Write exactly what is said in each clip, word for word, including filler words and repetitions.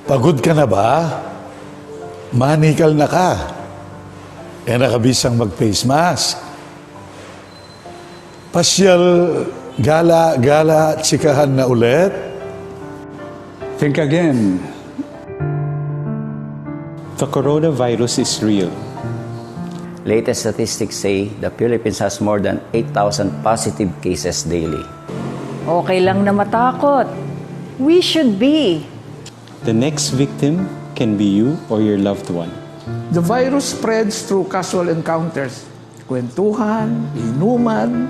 Pagod ka na ba? Manikal na ka. E na ka bisang mag-face mask. Pasyal, gala-gala, chikahan na ulit. Think again. The coronavirus is real. Latest statistics say the Philippines has more than eight thousand positive cases daily. Okay lang na matakot. We should be. The next victim can be you or your loved one. The virus spreads through casual encounters. Kwentuhan, inuman,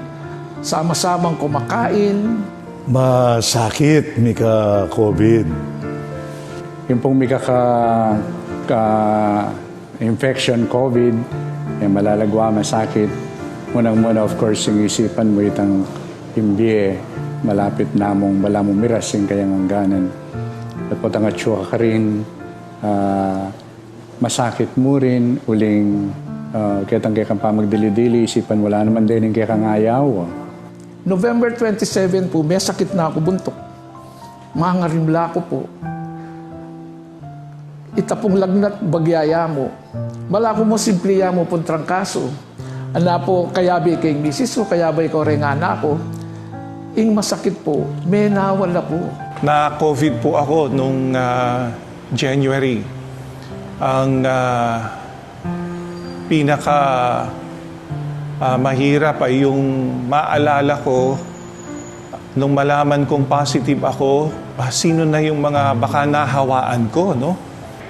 sama-samang kumakain. Masakit mika-COVID. Yung pong mika ka, ka infection, COVID, e malagwa, masakit. Unang-una, of course, ing isipan mu itang ing bie, malapit na mung, balamu miras ing kayang angganan. At potang atsu ka karin, ah, masakit mu rin, uling, ah, ketang kekang pamagdili-dili, isipan mu la naman deni ing kekang ayaw. November twenty-seven pu, mesakit na ku buntuk. Mangarimla ku pu. Ita pung lagnat bagya ya mu. Balaku mu simple ya mu pung trangkasu. Ana pu, kayabe ke ing misis ku, kayabe ko reng anak ku. Ing masakit pu, menawala pu. Na-COVID pu ako nung, ah, January. Ang, ah, pinaka, ah, mahirap ay yung maalala ko nung malaman kong positive ako, ah, sino na yung mga baka nahawaan ko, no?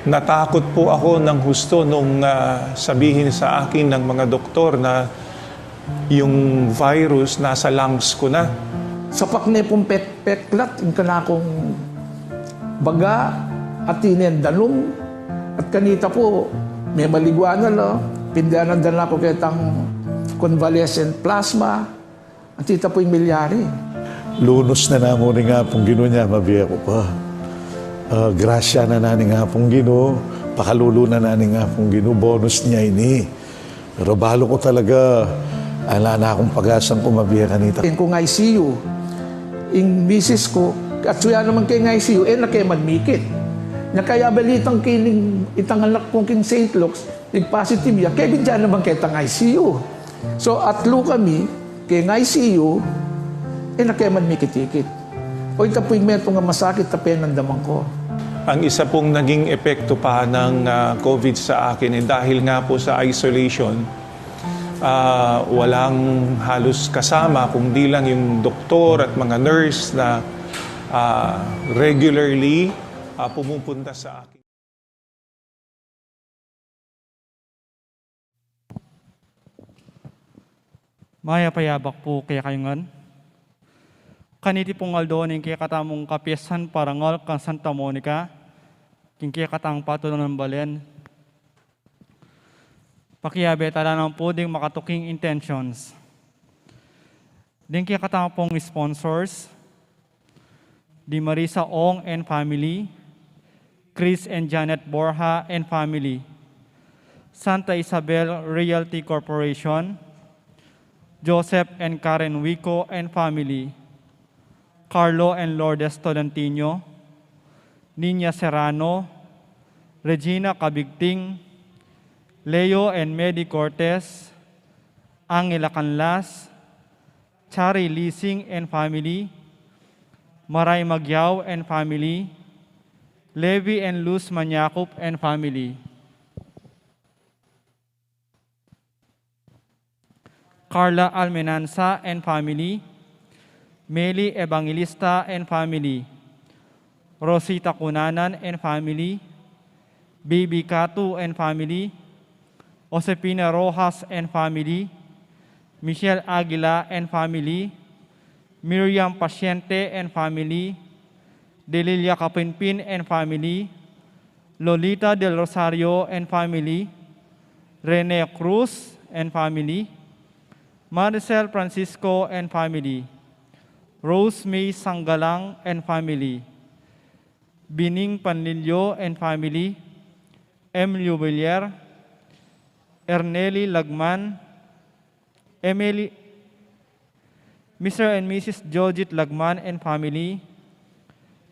Natakot po ako ng husto nung, ah, sabihin sa akin ng mga doktor na yung virus nasa lungs ko na. Sapak ne pung pek-, peklat ing kanakung baga, atin ne danum, at kanita pu, memaligwa na la, pindanan da na ku ketang convalescent plasma, at ita pu ing milyari. Lunus na namu ning Apung Ginu, nya mabie ku pa. Ah, grasya na na ning Apung Ginu, pakalulu na na ning Apung Ginu, bonus ne ini. Pero balu ku talaga, ala na kung pag-asang kumabie kanita. Ing kung I C U, ing misis ku, atsu ya naman keng I C U, e na ke man mikit. Nya kaya balitang kining itang anak kung king Saint Luke's, ig positive ya, kebit ya naman ketang I C U. So, atlu kami, keng I C U, e na ke man mikit-ikit. O ita pu ing metung a masakit a penandaman ku. Ang isa pong naging epekto pa ng, ah, COVID sa akin, eh, dahil nga po sa isolation, ah, walang halos kasama, kung di lang yung doktor at mga nurse na, ah, regularly, ah, pumupunta sa akin. Mayap a yabak pu kekayu ngan. Kaniti pung aldo ning kekatamung kapiestan parangal kang Santa Monica, king kekatang patulunan balen. Pakiabe tala nang pu ding makatuking intentions. Deng kekatang pung sponsors, di Marisa Ong and family, Chris and Janet Borja and family, Santa Isabel Realty Corporation, Joseph and Karen Wico and family, Carlo and Lourdes Tolentino, Nina Serrano, Regina Cabigting, Leo and Medi Cortez, Angela Canlas, Chari Lising and family, Maray Magiao and family, Levi and Luz Maniacup and family, Carla Almenanza and family, Meli Evangelista and family, Rosita Cunanan and family, Baby Catu and family, Josefina Rojas and family, Michelle Aguila and family, Miriam Paciente and family, Delilia Capinpin and family, Lolita Del Rosario and family, Rene Cruz and family, Maricel Francisco and family, Rose May Sanggalang and family, Bining Panlilio and family, M. Lubilier, Erneli Lagman, Emily, Mister and Missus Jojit Lagman and family,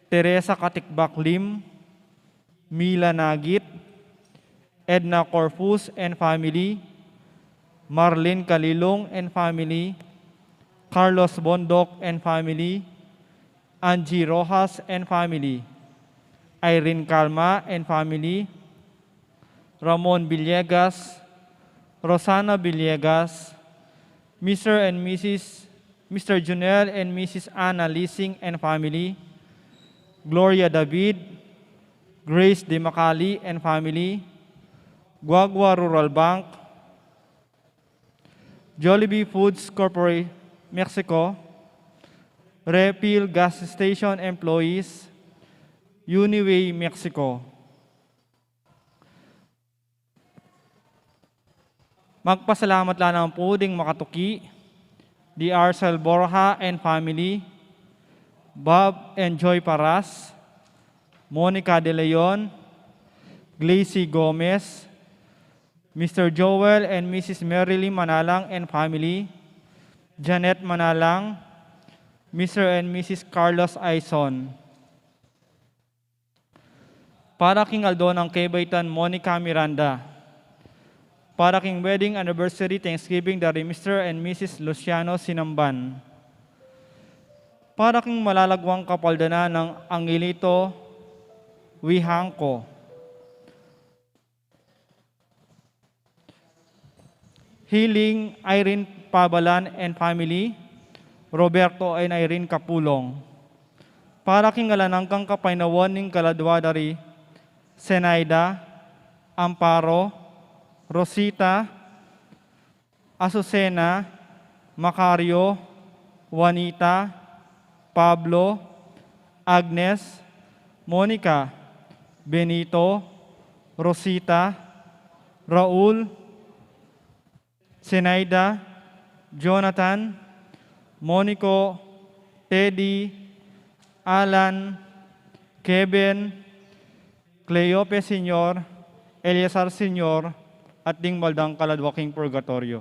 Teresa Katikbak Lim, Mila Nagit, Edna Corpus and family, Marlene Kalilong and family, Carlos Bondoc and family, Angie Rojas and family, Irene Calma and family, Ramon Villegas, Rosana Villegas, Mister and Missus Mister Junel and Missus Anna Lising and family, Gloria David, Grace De Macali and family, Guagua Rural Bank, Jollibee Foods Corporation, Mexico, Refill Gas Station employees, Uniway Mexico. Magpasalamat la naman pu ding makatuki, di Arcel Borja and family, Bob and Joy Paras, Monica De Leon, Glacy Gomez, Mister Joel and Missus Marilyn Manalang and family, Janet Manalang, Mister and Missus Carlos Aison. Para king aldo nang kebaitan Monica Miranda. Para king wedding anniversary Thanksgiving dari Mister and Missus Luciano Sinamban. Para king malalaguang kapaldanan nang Angelito Wihangco. Healing Irene Pabalan and family, Roberto and Irene Capulong. Para king alang anggang kapaynawan ning kaladwa dari Zenaida, Amparo, Rosita, Azucena, Macario, Juanita, Pablo, Agnes, Monica, Benito, Rosita, Raul, Zenaida, Jonathan, Monico, Teddy, Alan, Kevin, Cleope Senior, Eleazar Senior, at ding baldang kaladwa king purgatoryo.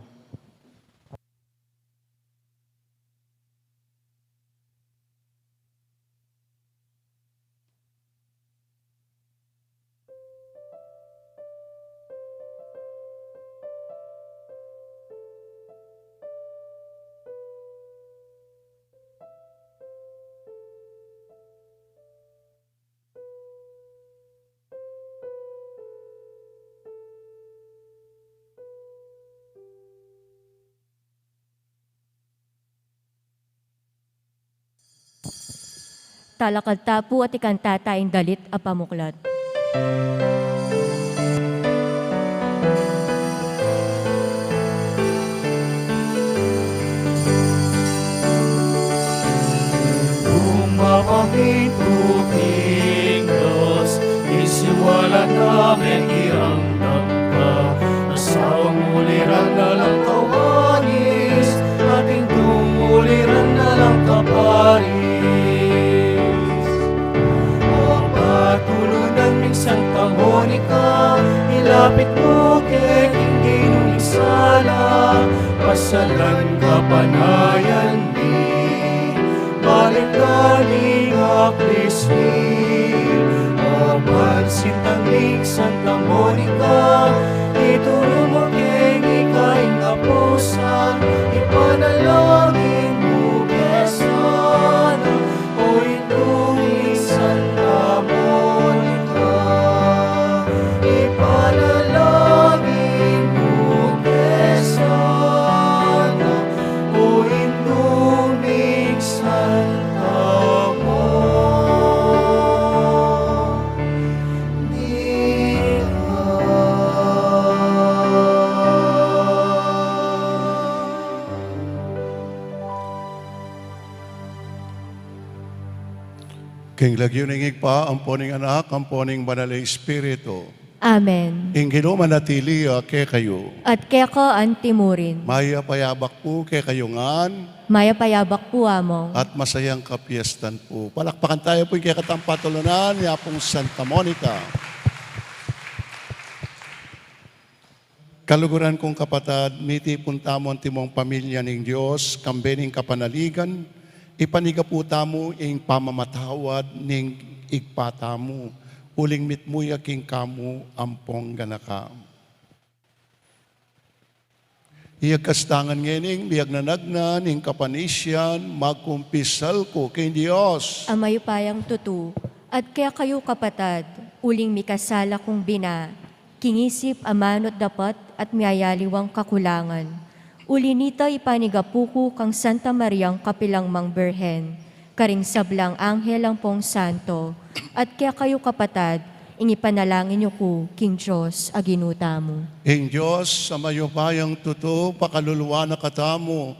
Talakad ta pu at ikanta ta ing dalit a pamuklat. Kung mapamintuti Dios, isiwalat na mengiramdam ka, asawang muliran na lang kawanis, ating tumuliran Paris. O patulunan ming Santa Monica, ilapit mu ke king Ginu ing sala, pasalan kapanayan mi, balik da ning aklis mi. O pansintan ming Santa Monica, ituru mu keng ika ing apusan, ipanalangin mu ke sana, o Indu ming Santa Monica, ipanalangin mu ke sana, o Indu ming Santa Monica. King lagyu ning Ibpa, ampo ning Anak, ampo ning Banal a Espiritu. Amen. Ing Ginu manatili ya kekayu. At keka antimurin. Mayap a yabak pu kekayu ngan. Mayap a yabak pu, Among. At masayang kapiestan pu. Palakpakan tayu pu ing kekatang patulunan, ya pung Santa Monica. Kaluguran kung kapatad, mitipun tamu antimong pamilya ning Dios, kambe ning kapanaligan, ipanigapu tamu ing pamamatawad ning Ibpa tamu, uling mitmu ya king kamu ampong ganaka. Iyagkas ta ngan ngening miyagnanagnan ing kapanisian, magkumpisal ku king Dios a mayupayang tutu, at kekayu kapatad, uling mikasala kung bina, king isip, amanu't dapat, at miyayaliwang kakulangan. Uli nita ipanigapu ku kang Santa Mariang kapilan mang Birhen, karing sablang anghel ampong santo, at kekayu kapatad, ing ipanalangin yu ku king Dios a Ginu tamu. Ing Dios a mayupayang tutu, pakaluluan na katamu,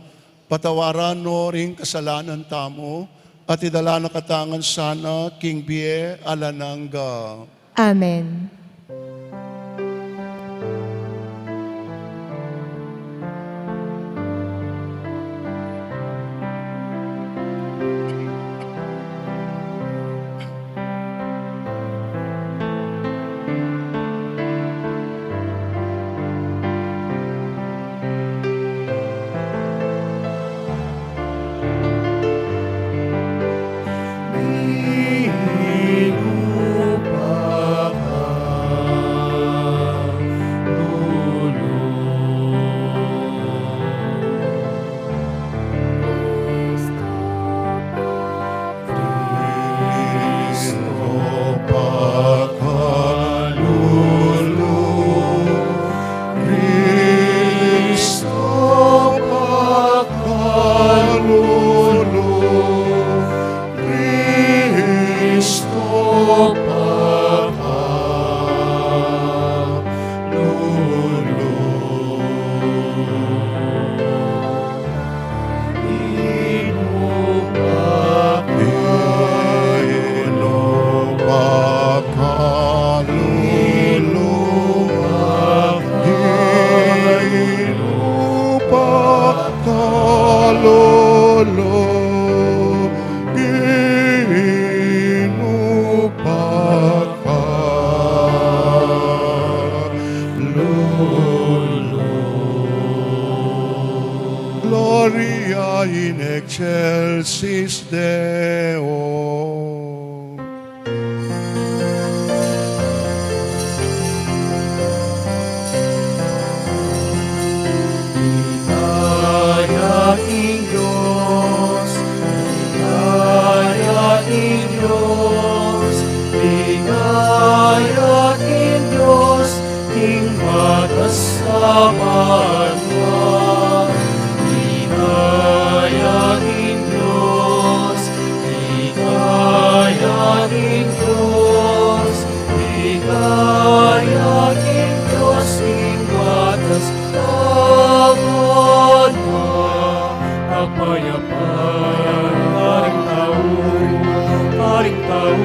patawaran no ring kasalanan tamu, at idala na katamu ngan sana king bie alang angga. Amen. Kristo pakalulu, Kristo pakalulu, Kristo pakalulu. Gloria in excelsis Deo. Ligaya king Dios, ligaya king Dios, ligaya king Dios, king matas a banua. Ligaya king Dios, ligaya king Dios, ligaya king Dios, king matas a banua. Kapayapan karing tau, karing tau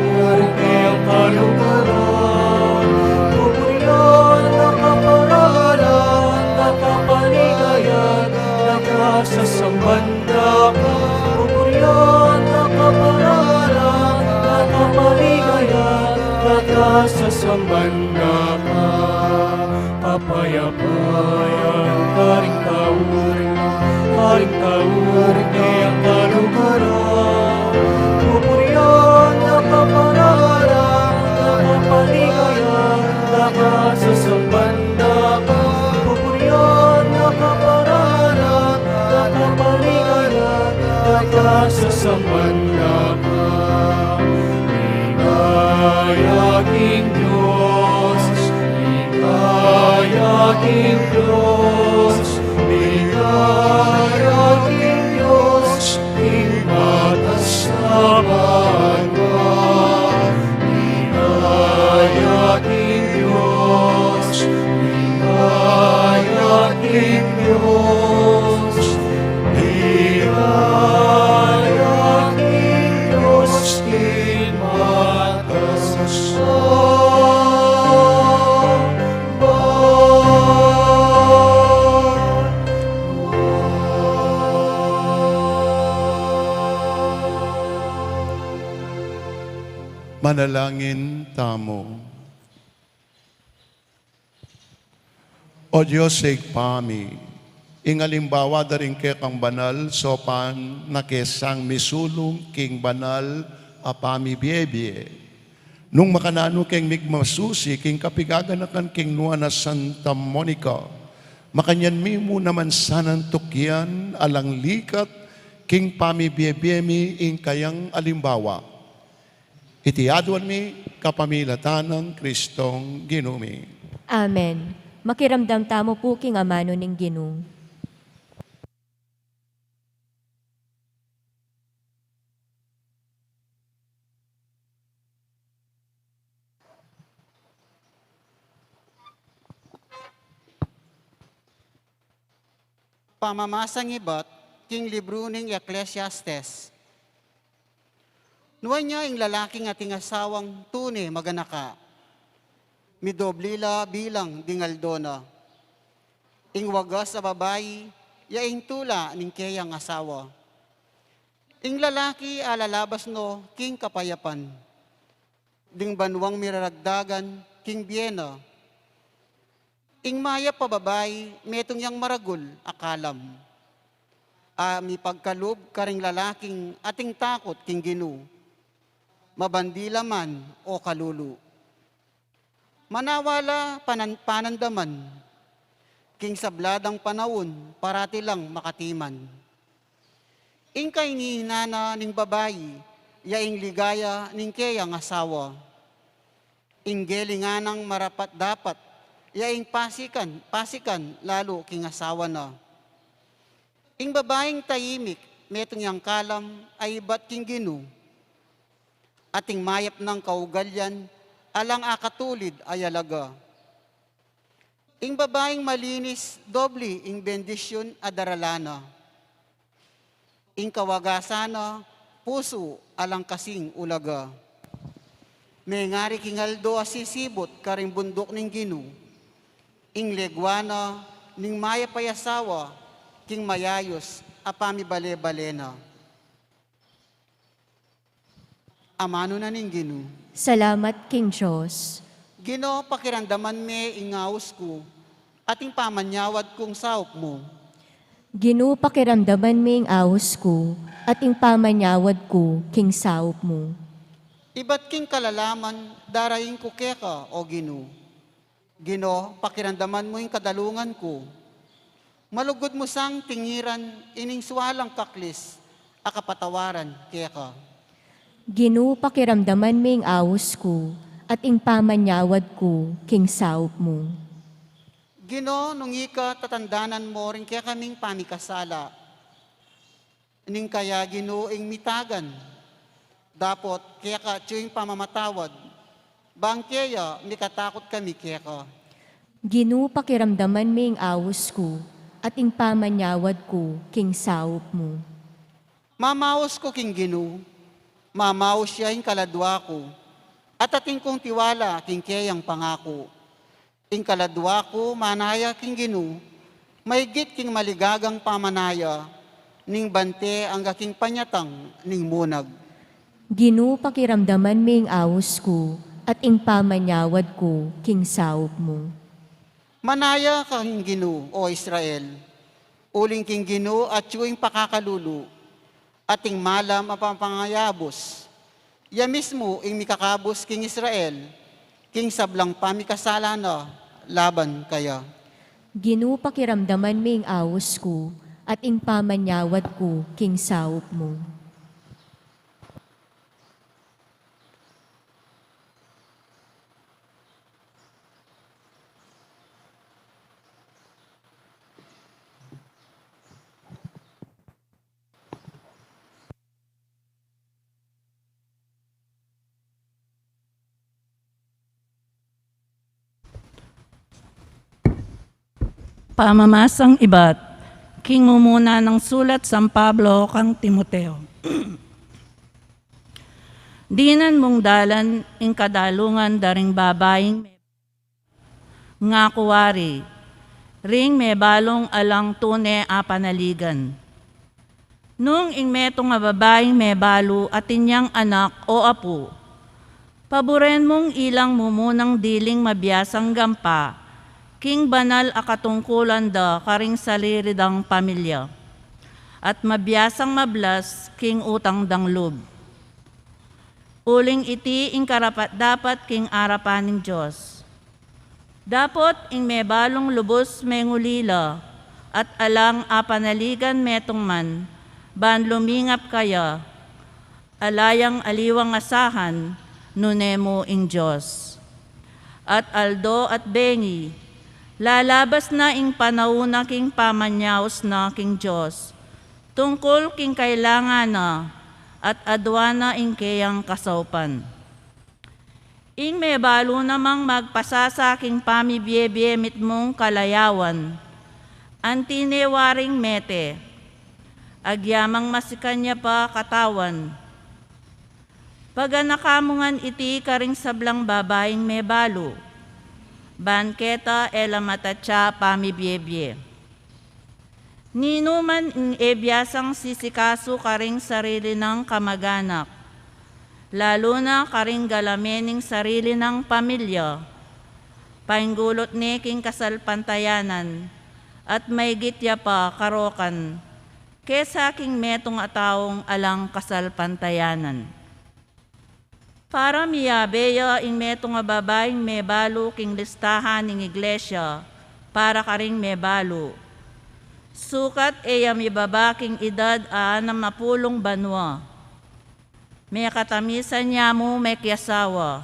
king kaluguran. Pupurian na kaparalan, na kapaligayan, na kasasamban na pupurian. Kasasamban na ka, kapayapayan karing tau, karing tau, karing kaluguran. Pupurian na ka, kaparalan na ka, kapaligayan na ka, kasasamban na ka. Pupurian na ka, kaparalan na ka, kapaligayan na ka, kasasamban na ka. Ligaya king Dios, ligaya king Dios, ligaya king Dios, king matas a banua. Ligaya king Dios, ligaya king Dios, ligaya king Dios, king matas a banua. Manalangin tamu. O Dios, Ibpa mi, ing alimbawa da ring kekang banal saupan na ke sang misulung king banal a pamibiebie. Nung makananu keng migmasusi king kapigaganakan king nuan a Santa Monica, makanyan mi mu naman sanang tukian alang likat king pamibiebie mi ing kayang alimbawa. Iti aduan mi kapamilatan nang Kristong Ginu mi. Amen. Makiramdam tamu pu king amanu ning Ginu. Pamamasang ibat king libru ning Ecclesiastes. Nuan ya ing lalaking ating asawang tune maganaka, midobli la bilang ding aldo na. Ing wagas a babai ya ing tula ning keyang asawa. Ing lalaki alalabas no king kapayapan ding banuang miraragdagan king bie na. Ing mayap a babai metung yang maragul a kalam a mipagkalub karing lalaking ating takut king Ginu, mabandi la man o kalulu. Manawa la panan-, panandaman king sabla dang panaun, parati lang makatiman. Ing kainihinan na ning babai ya ing ligaya ning keyang asawa. Ing gelingan nang marapat-dapat ya ing pasikan, pasikan lalu king asawa na. Ing babaing taimik metung yang kalam a ibat king Ginu, at ing mayap nang kaugalian alang akatulid a yalaga. Ing babaing malinis, dobli ing bendisyun a darala na. Ing kawagasan na pusu alang kasing ulaga. Mengari king aldo a sisibut karing bunduk ning Ginu ing legua na ning mayap a asawa king mayayus a pamibale-bale na. Amanu na ning Ginu. Salamat king Dios. Ginu, pakiramdaman me ing aus ku at ing pamanyawad kung saup mu. Ginu, pakiramdaman me ing aus ku at ing pamanyawad ku king saup mu. Ibat king kalalaman darain ku keka, o Ginu. Ginu, pakiramdaman mu ing kadalungan ku. Malugud mu sang tingiran ining sualang kaklis a kapatawaran keka. Ginu, pakiramdaman me ing aus ku at ing pamanyawad ku king saup mu. Ginu, nung ika tatandanan mu ring kekaming pamikasala, ning kaya, Ginu, ing mitagan dapot keka atyu ing pamamatawad, bang keya mikatakut kami keka. Ginu, pakiramdaman me ing aus ku at ing pamanyawad ku king saup mu. Mamaus ku king Ginu, mamaus ya ing kaladua ku, at atin kung tiwala king keyang pangaku. Ing kaladua ku manaya king Ginu, maigit king maligagang pamanaya ning bante angga king panyatang ning munag. Ginu, pakiramdaman me ing aus ku at ing pamanyawad ku king saup mu. Manaya ka king Ginu, O Israel, uling king Ginu atyu ing pakakalulu, at ing malam a pamangayabus. Ya mismu ing mikakabus king Israel, king sablang pamikasala na laban kaya. Ginu, pakiramdaman mu ing aus ku, at ing pamanyawad ku king saup mu. Pamamasang ibat king mumuna nang sulat San Pablo kang Timoteo. Dinan mung dalan ing kadalungan da ring babaing me-, ngaku wari, ring mebalung alang tune a panaligan. Nung ing metung a babaing mebalu atin yang anak o apu, paburen mung ilang mumunang diling mabiasang gampa king banal a katungkulan da karing sarili dang pamilya, at mabiasang mablas king utang dang lub. Uling iti ing karapat-dapat king arapan ning Dios. Dapot ing mebalung lubus mengulila at alang apanaligan metung man, ban lumingap kaya, ala yang aliwang asahan, nune mu ing Dios. At aldo at bengi, lalabas na ing panaun na king pamanyaus na king Dios, tungkul king kailangan na at adwan na ing keyang kasaupan. Ing mebalu namang magpasasa king pamibie-bie mitmung kalayawan, anti ne waring mete, agyamang masikan ya pa katawan. Paganaka mu ngan iti karing sablang babaing mebalu, ban keta e la matatya pamibie-bie. Ninuman ing e biasang sisikasu karing sarili nang kamaganak, lalu na karing galame ning sarili nang pamilya, painggulut ne king kasalpantayanan, at maigit ya pa karokan, kesa king metung a taung alang kasalpantayanan. Para miyabe ya ing metung a babaing mebalu king listahan ning iglesia para karing mebalu. Sukat e ya mibaba king idad a anam a pulung banua. Mekatamisan ya mu mekiasawa.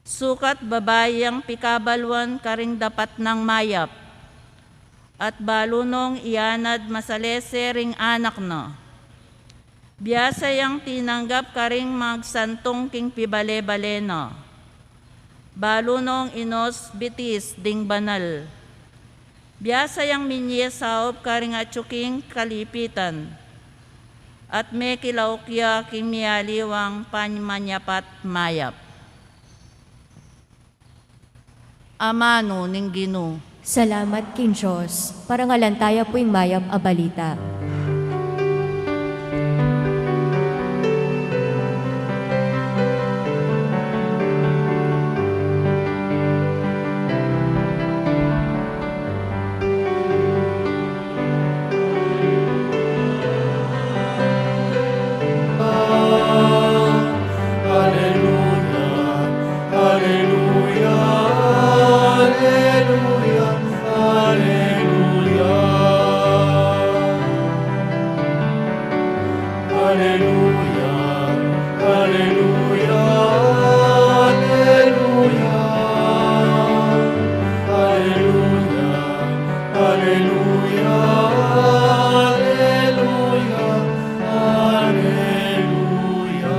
Sukat babai yang pikabaluan karing dapat nang mayap, at balu nong iyanad masalese ring anak na. Biasa yang tinanggap karing magsantung king pibale-bale na. Balu nong inus bitis ding banal. Biasa yang minye saup karing atyu king kalipitan, at mekilauk ya king mialiwang panyapat mayap. Amanu ning Ginu. Salamat king Dios. Parangalan taya pu ing mayap a balita. Aleluya, aleluya, aleluya. Aleluya, aleluya, aleluya. Aleluya, aleluya, aleluya, aleluya.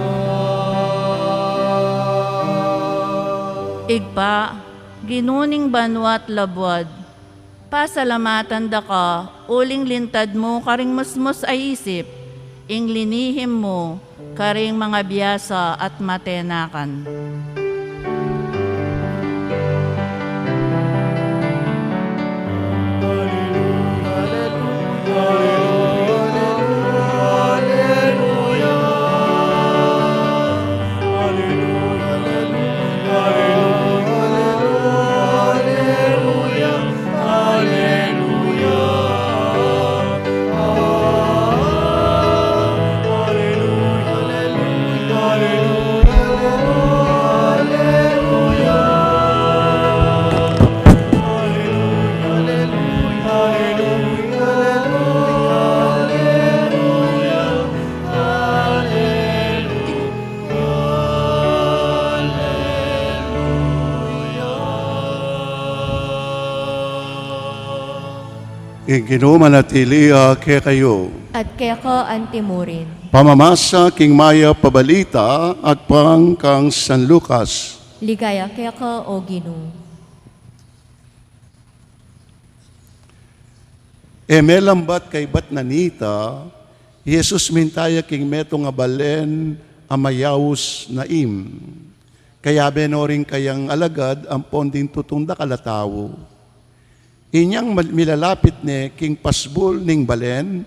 Ibpa, Ginu ning banua at labuad, pasalamatan da ka uling lintad mu karing musmus a isip ing linihim mu karing mangabiasa at matenakan. Ing Ginu manatili ya kekayu. At keka antimurin. Pamamasa king mayap a balita agpang kang San Lucas. Ligaya keka, O Ginu. E melambat kaybat na nita, i Jesus minta ya king metung a balen a mayaus Naim. Kayabe no ring kayang alagad ampon ding tutung dakal a tau. Inyang mal-, milalapit ne king pasbul ning balen,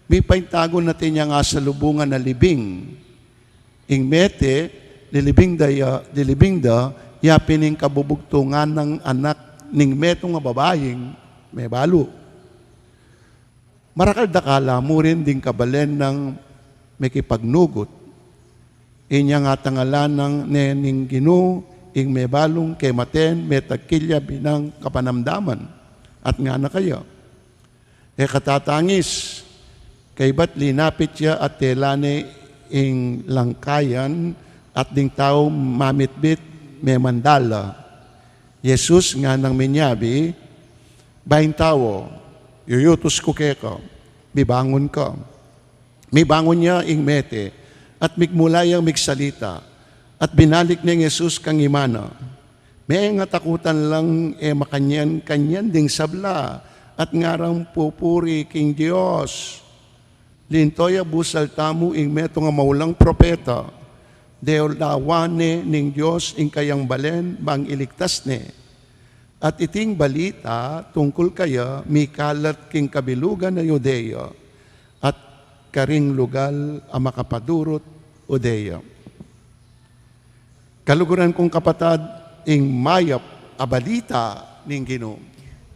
mipaintagun na atin yang asalubungan a libing. Ing mete, lilibing da ya, lilibing da, ya pin ing kabubugtungan nang anak ning metung a babaing mebalu. Marakal dakal la murin ding kabalen nang mekipagnugut. Inyang atangalan nang ne ning Ginu ing mebalung kematen, metagkil ya binang kapanamdaman, at ngana kaya, "E ka tatangis, kaybat linapit ya at tela ne ing langkayan, at ding tau mamitbit memandal la." I Jesus nganang minyabi, "Baing tau, yuyutus ku keka, mibangun ka." Mibangun ya ing mete, at migmula yang migsalita, at binalik ne ning Jesus kang ima na. Mengatakutan lang e makanyan-kanyan ding sabla, at ngarang pupuri king Dios. Linto ya busal tamu ing metung a maulang propeta, delawan ne ning Dios ing kayang balen bang iligtas ne. At iting balita tungkul kaya mikalat king kabilugan a Judea, at karing lugal a makapadurut Judea. Kaluguran kung kapatad, ing mayap a balita ning Ginu.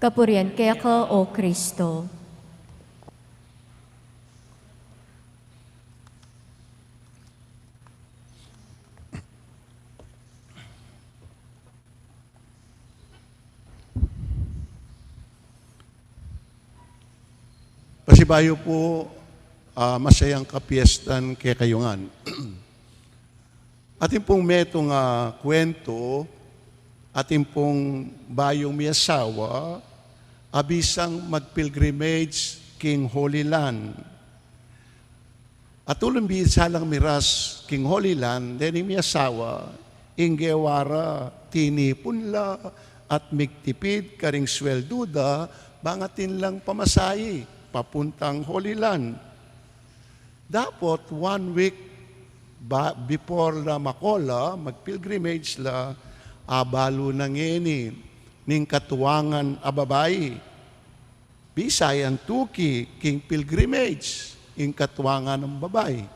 Kapurian keka, O Kristo. Pasibayu pu, ah, masayang kapiestan kekayu ngan. Atin pung metung a kuwentu, atin pung bayung miyasawa a bisang mag-pilgrimage king Holy Land. At uling bisa lang miras king Holy Land, deni miyasawa, ing gewa ra tinipun la at migtipid karing sweldu da, bang atin lang pamasahe papuntang Holy Land. Dapot one week ba, before la makola, mag-pilgrimage la, abalu na ngeni ning katuangan a babai. Bisa yang tuki king pilgrimage, ing katuangan a babai.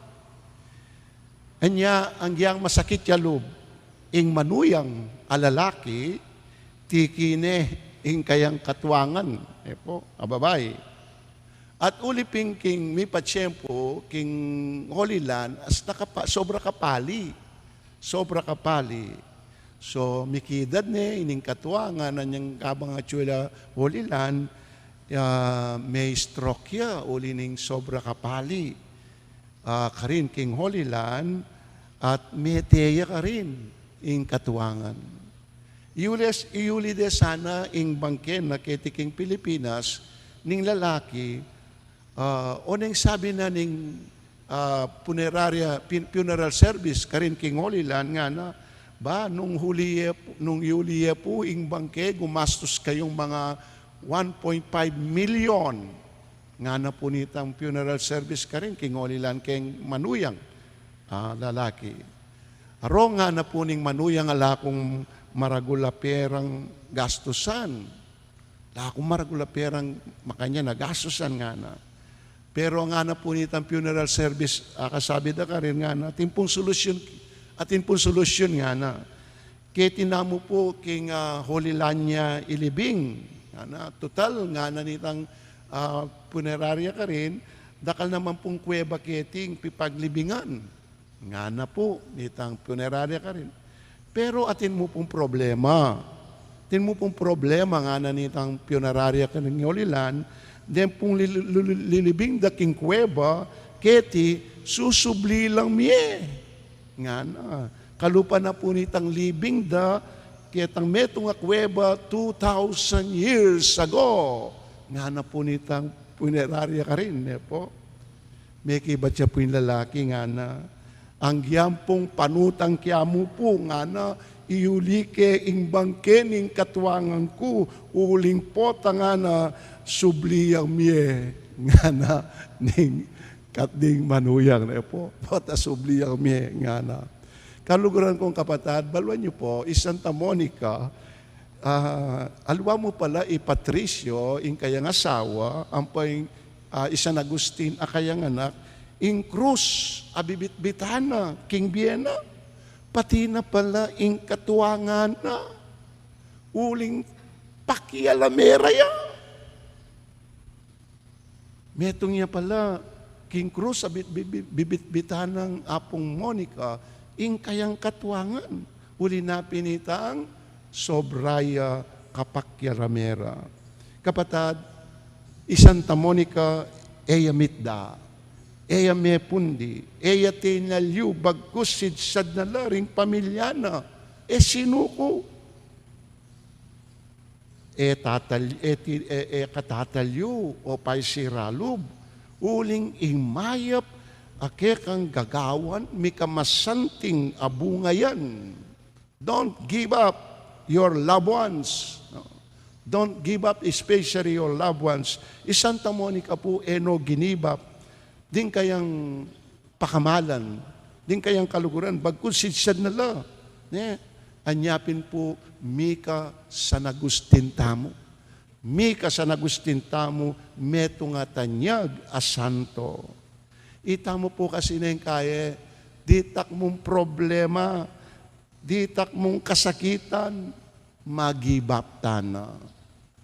Anya, agyang masakit ya lub, ing manuyang a lalaki, tiki ne ing kayang katuangan, e pu, a babai. At uli pin king mipatiempo king Holy Land, asta kapa-, sobra kapali. Sobra kapali. So, mikidad ne ining katuangan, anyang kabang atyu la Holy Land, ah, me-stroke ya uli ning sobra kapali, ah, karin king Holy Land, at mete ya karin ing katuangan. Iyuli, iyuli de sana ing bangke na keti king Pilipinas ning lalaki, ah, oneng sabi na ning, ah, punerarya, pin-, funeral service karin king Holy Land, ngana, "Ba, nung huli ye pu, nung iyuli ye pu ing bangke, gumastus kayung mga one point five million." Ngana pu nitang funeral service karin king Holy Land keng manuyang, ah, lalaki. "Aro," ngana pu ning manuyang, "ala kung maragul a perang gastusan. Ala kung maragul a perang makanyan a gastusan," ngana. Pero ngana pu nitang funeral service, ah, kasabi da karin, ngana, "Atin pung solusyun, atin pung solusyun," ngana. "Keti na mu pu king, ah, Holy Land ya ilibing." Ngana, "Total," ngana nitang, ah, punerarya karin, "dakal naman pung kuweba keti ing pipaglibingan." Ngana pu nitang punerarya karin. "Pero atin mu pung problema. Atin mu pung problema," ngana nitang punerarya karin king Holy Land, "deng pung lil-, lil-, lilibing da king kuweba, keti susubli lang mie." Ngana, kalupa na pu nitang libing da ketang metung a kuweba two thousand years ago. Ngana pu nitang punerarya karin, ne pu. Mekibat ya pu ing lalaki, ngana, anggiyang pung panutang ke mu pu, ngana, iuli ke ing bangke ning katuangan ku, uling pota, ngana, subli yang mie, ngana, ning kat ding manuyang, ne pu. Pota subli yang mie, ngana. Kaluguran kung kapatad, baluan yu pu, i Santa Monica, ah, aliwa mu pala i Patricio, ing kayang asawa, ampo ing, ah, i San Agustin a kayang anak, ing krus a bibitbitan na king bie na, pati na pala ing katuangan na, uling pakialam me ra ya. Metung ya pala king krus a bi-, bi-, bi-, bibitbitan nang Apung Monica ing kayang katuangan, uli na pin itang sobra ya kapakialam me ra. Kapatad, i Santa Monica, e ya mitda, e ya mepundi, e ya tinalyu, bagkus sidsad na la ring pamilya na, e sinuku. E tatal-, e ti-, e, e katatalyu o paisiralub, uling ing mayap a kekang gagawan, mikamasanting a bunga yan. Don't give up your loved ones. No? Don't give up, especially your loved ones. I Santa Monica pu, e no ginibap ding kayang pakamalan, ding kayang kaluguran, bagkus sidsad na la. Ne? Anya pin pu, mika San Agustin tamu. Mika San Agustin tamu, metung a tanyag a santo. Itamu pu kasi neng kaye, ditak mung problema, ditak mung kasakitan, magibap tana.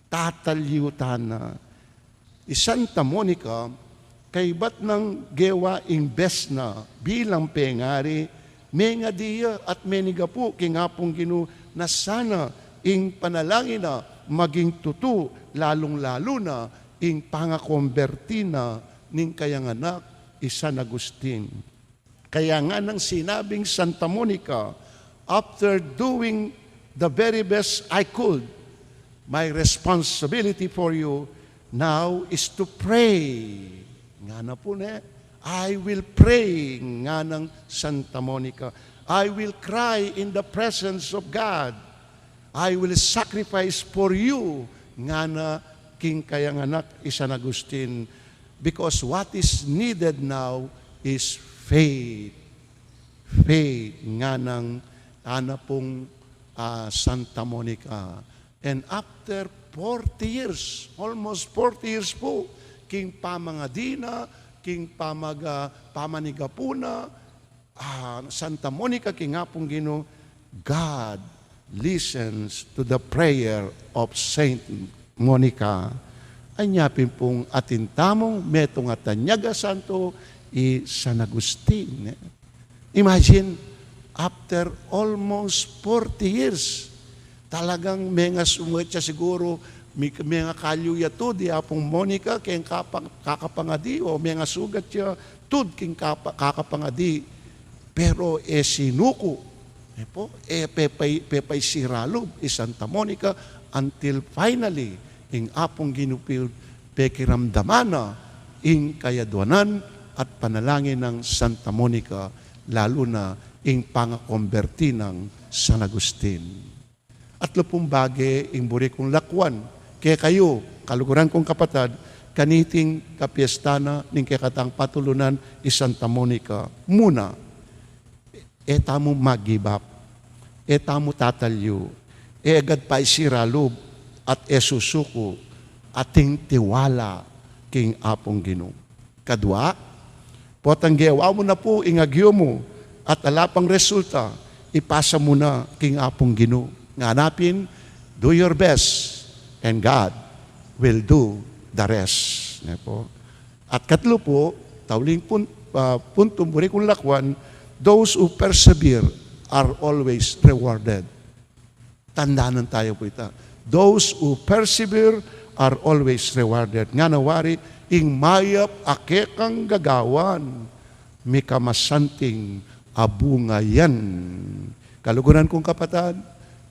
Tatalyu tana. I Santa Monica, kaybat nang gewa ing best na bilang pengari, mengadi ya at menigapu king Apung Ginu na sana ing panalangin na maging tutu, lalung-lalu na ing pangakomberti na ning kayang anak i San Agustin. Kaya nga nang sinabing Santa Monica, "After doing the very best I could, my responsibility for you now is to pray." Ngana pu ne, "I will pray," nganang Santa Monica. "I will cry in the presence of God. I will sacrifice for you," ngana king kayang anak i San Agustin, "because what is needed now is faith." Faith, nganang Ana pung, ah, Santa Monica. And after forty years, almost forty years pu, king pamangadi na, king pamaga-, pamanigapu na, ah, Santa Monica king Apung Ginu, God listens to the prayer of Saint Monica. Anya pin pung atin tamung metung a tanyag a santo, i San Agustin, eh. Imagine, after almost forty years, talagang menga sumwet ya siguru, mi-, menga kalyu ya tud i Apung Monica keng kapa-, kakapangadi, o menga sugat ya tud keng kapa-, kakapangadi. Pero e sinuku, e pu, e pepay-, pepaisiralub i Santa Monica until finally, ing Apung Ginu pu pekiramdaman na ing kayaduanan at panalangin nang Santa Monica, lalu na ing pangakomberti nang San Agustin. Atlu pung bage ing buri kung lakwan kekayu, kaluguran kung kapatad, kaniting kapiestan na ning kekatang patulunan i Santa Monica. Muna, e tamu mag-give up, e tamu tatalyu, e agad paisiralub, at e susuku, ating tiwala king Apung Ginu. Kadua, potang gewa mu na pu ing agyu mu at ala pang resulta, ipasa mu na king Apung Ginu. Ngana pin, "Do your best and God will do the rest." Ne pu? At katlu pu, tauling pun-, ah, puntung buri kung lakwan, "Those who persevere are always rewarded." Tandanan tayu pu ita. "Those who persevere are always rewarded." Ngana wari, ing mayap a kekang gagawan, mikamasanting a bunga yan. Kaluguran kung kapatad,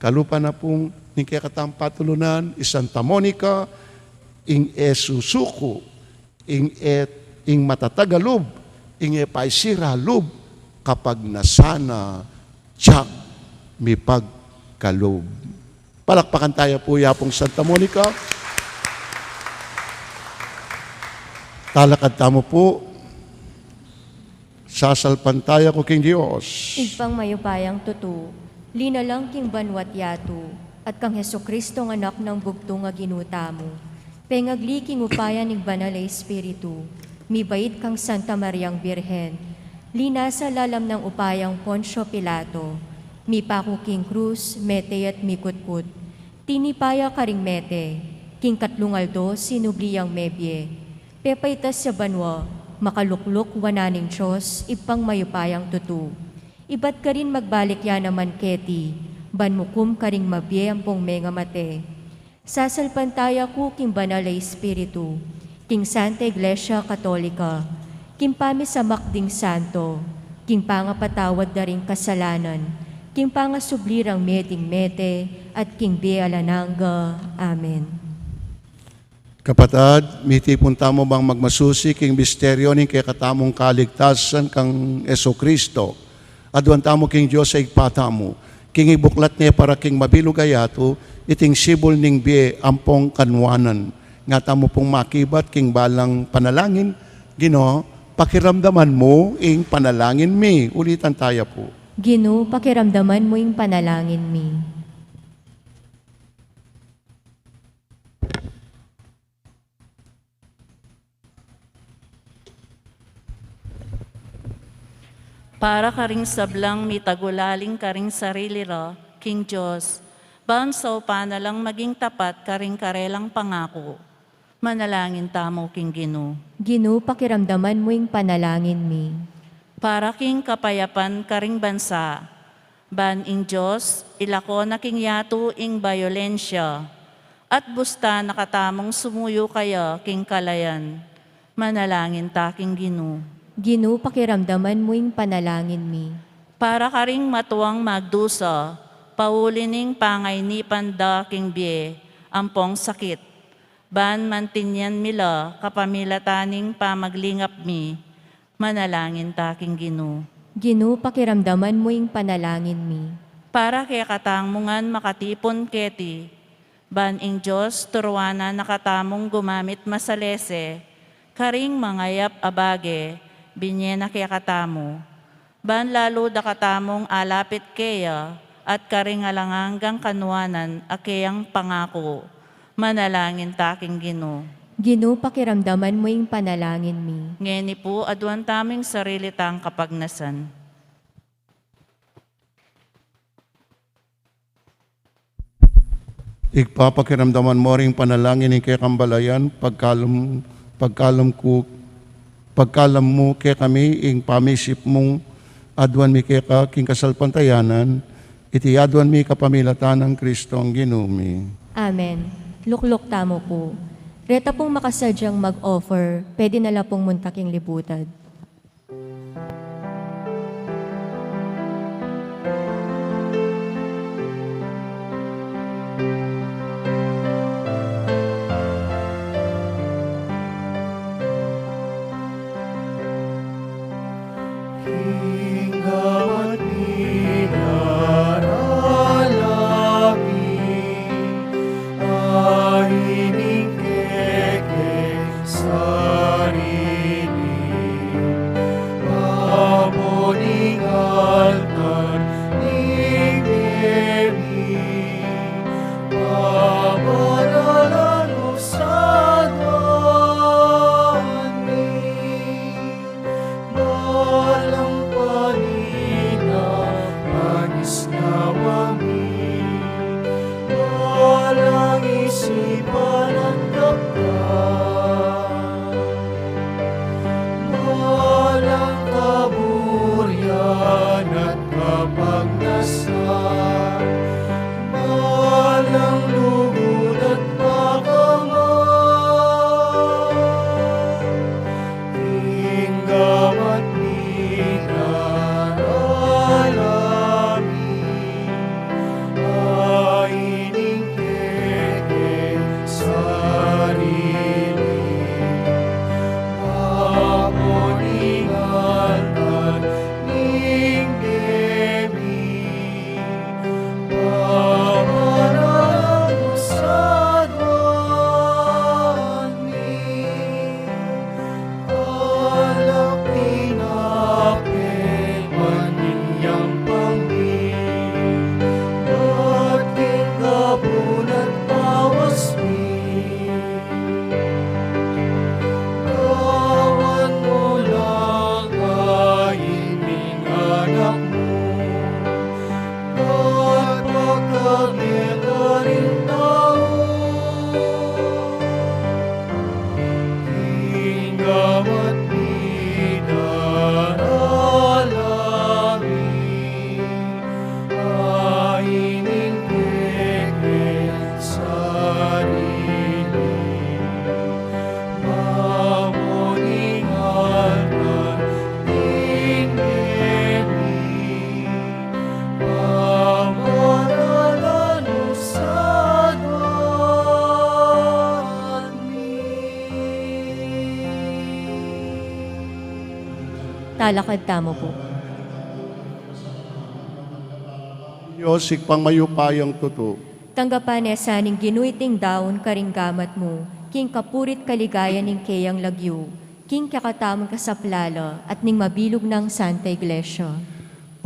kalupa na pung ning kekatang patulunan, i Santa Monica, ing e susuku, ing e, ing matatag a lub, ing e paisira lub, kapag nasana tiyak mipagkalub. Palakpakan taya pu ya pung Santa Monica. Talakad tamu pu. Sasalpantaya ku king Dios. Ibpang mayupayang tutu, linalang king banua't yatu, at kang Jesucristong Anak nang bugtung a Ginu tamu, pengagli king upaya ning Banal a Espiritu, mibait kang Santa Mariang Birhen, linasa lalam nang upayang Poncio Pilato, mipaku king krus, mete at mikutkut, tinipa ya karing mete, king katlung aldo sinubli yang mebie, pepaitas ya banua, makalukluk wanan ning Dios, Ibpang mayupayang tutu. Ibat karin magbalik ya naman keti, ban mukum karing mabie ampong mengamate. Sasalpantaya ku king Banal a Espiritu, king Santa Iglesia Katolika, king pamisamak ding santo, king pangapatawad da ring kasalanan, king pangasubli rang mie ding mete, at king bie alang angga. Amen. Kapatad, mitipun tamu bang magmasusi king misteryo ning kekatamung kaligtasan kang Jesucristo. Aduan tamu king Dios a Ibpa tamu, king ibuklat ne para king mabilug a yatu iting sibul ning bie ampong kanuanan. Nga tamu pung makibat king balang panalangin, Ginu, pakiramdaman mu ing panalangin mi. Ulitan taya pu. Ginu, pakiramdaman mu ing panalangin mi. Para karing sablang mitagulaling karing sarili ra king Dios, ban saupan na lang maging tapat karing karelang pangaku. Manalangin tamu king Ginu. Ginu, pakiramdaman mu ing panalangin mi. Para king kapayapan karing bansa, ban ing Dios ilako na king yatu ing bayolensya, at busta na katamung sumuyu kaya king kalayan. Manalangin ta king Ginu. Ginu, pakiramdaman mu ing panalangin mi. Para karing matuang magdusa, pauli ning pangainipan da king bie ampong sakit, ban mantinyan mi la kapamilatan ning pamaglingap mi. Manalangin ta king Ginu. Ginu, pakiramdaman mu ing panalangin mi. Para kekatamu ngan makatipun keti, ban ing Dios turuanan na katamung gumamit masalese karing mangayap a bage binie na kekatamu, ban lalu da katamung alapit keya at karing alang anggang kanuanan a keyang pangaku. Manalangin ta king Ginu. Ginu, pakiramdaman mu ing panalangin mi. Ngeni pu, aduan tamu ing sarili tang kapagnasan. Ibpa, pakiramdaman mu ring panalangin ning kekang balayan, pagkalam, pagkalam ku, pagkalam mu kekami ing pamisip mung aduan mi keka king kasalpantayanan, iti aduan mi kapamilatan nang Kristong Ginu mi. Amen. Lukluk tamu pu. Reta pung makasadyang mag-offer, pwede na la pung munta king libutad. King gamat mi darala mi, a ining keke sarili, babo ning altar ning bie mi, babaralan mu sa aduan mi. Balang panina, manis na wami, balang isipan at kaptan, balang kaburian at kapagnasan, balang lugud at pakaman. King gamat mi darala mi, a ining keke sa Alakad tamu pu. Dios, Ibpang mayupayang tutu. Tanggapan na sa ning Ginu iting daun karing gamat mu, king kapuri't kaligayan ning keyang lagyu, king kekatamung kasaplalan, at ning mabilug nang Santa Iglesia.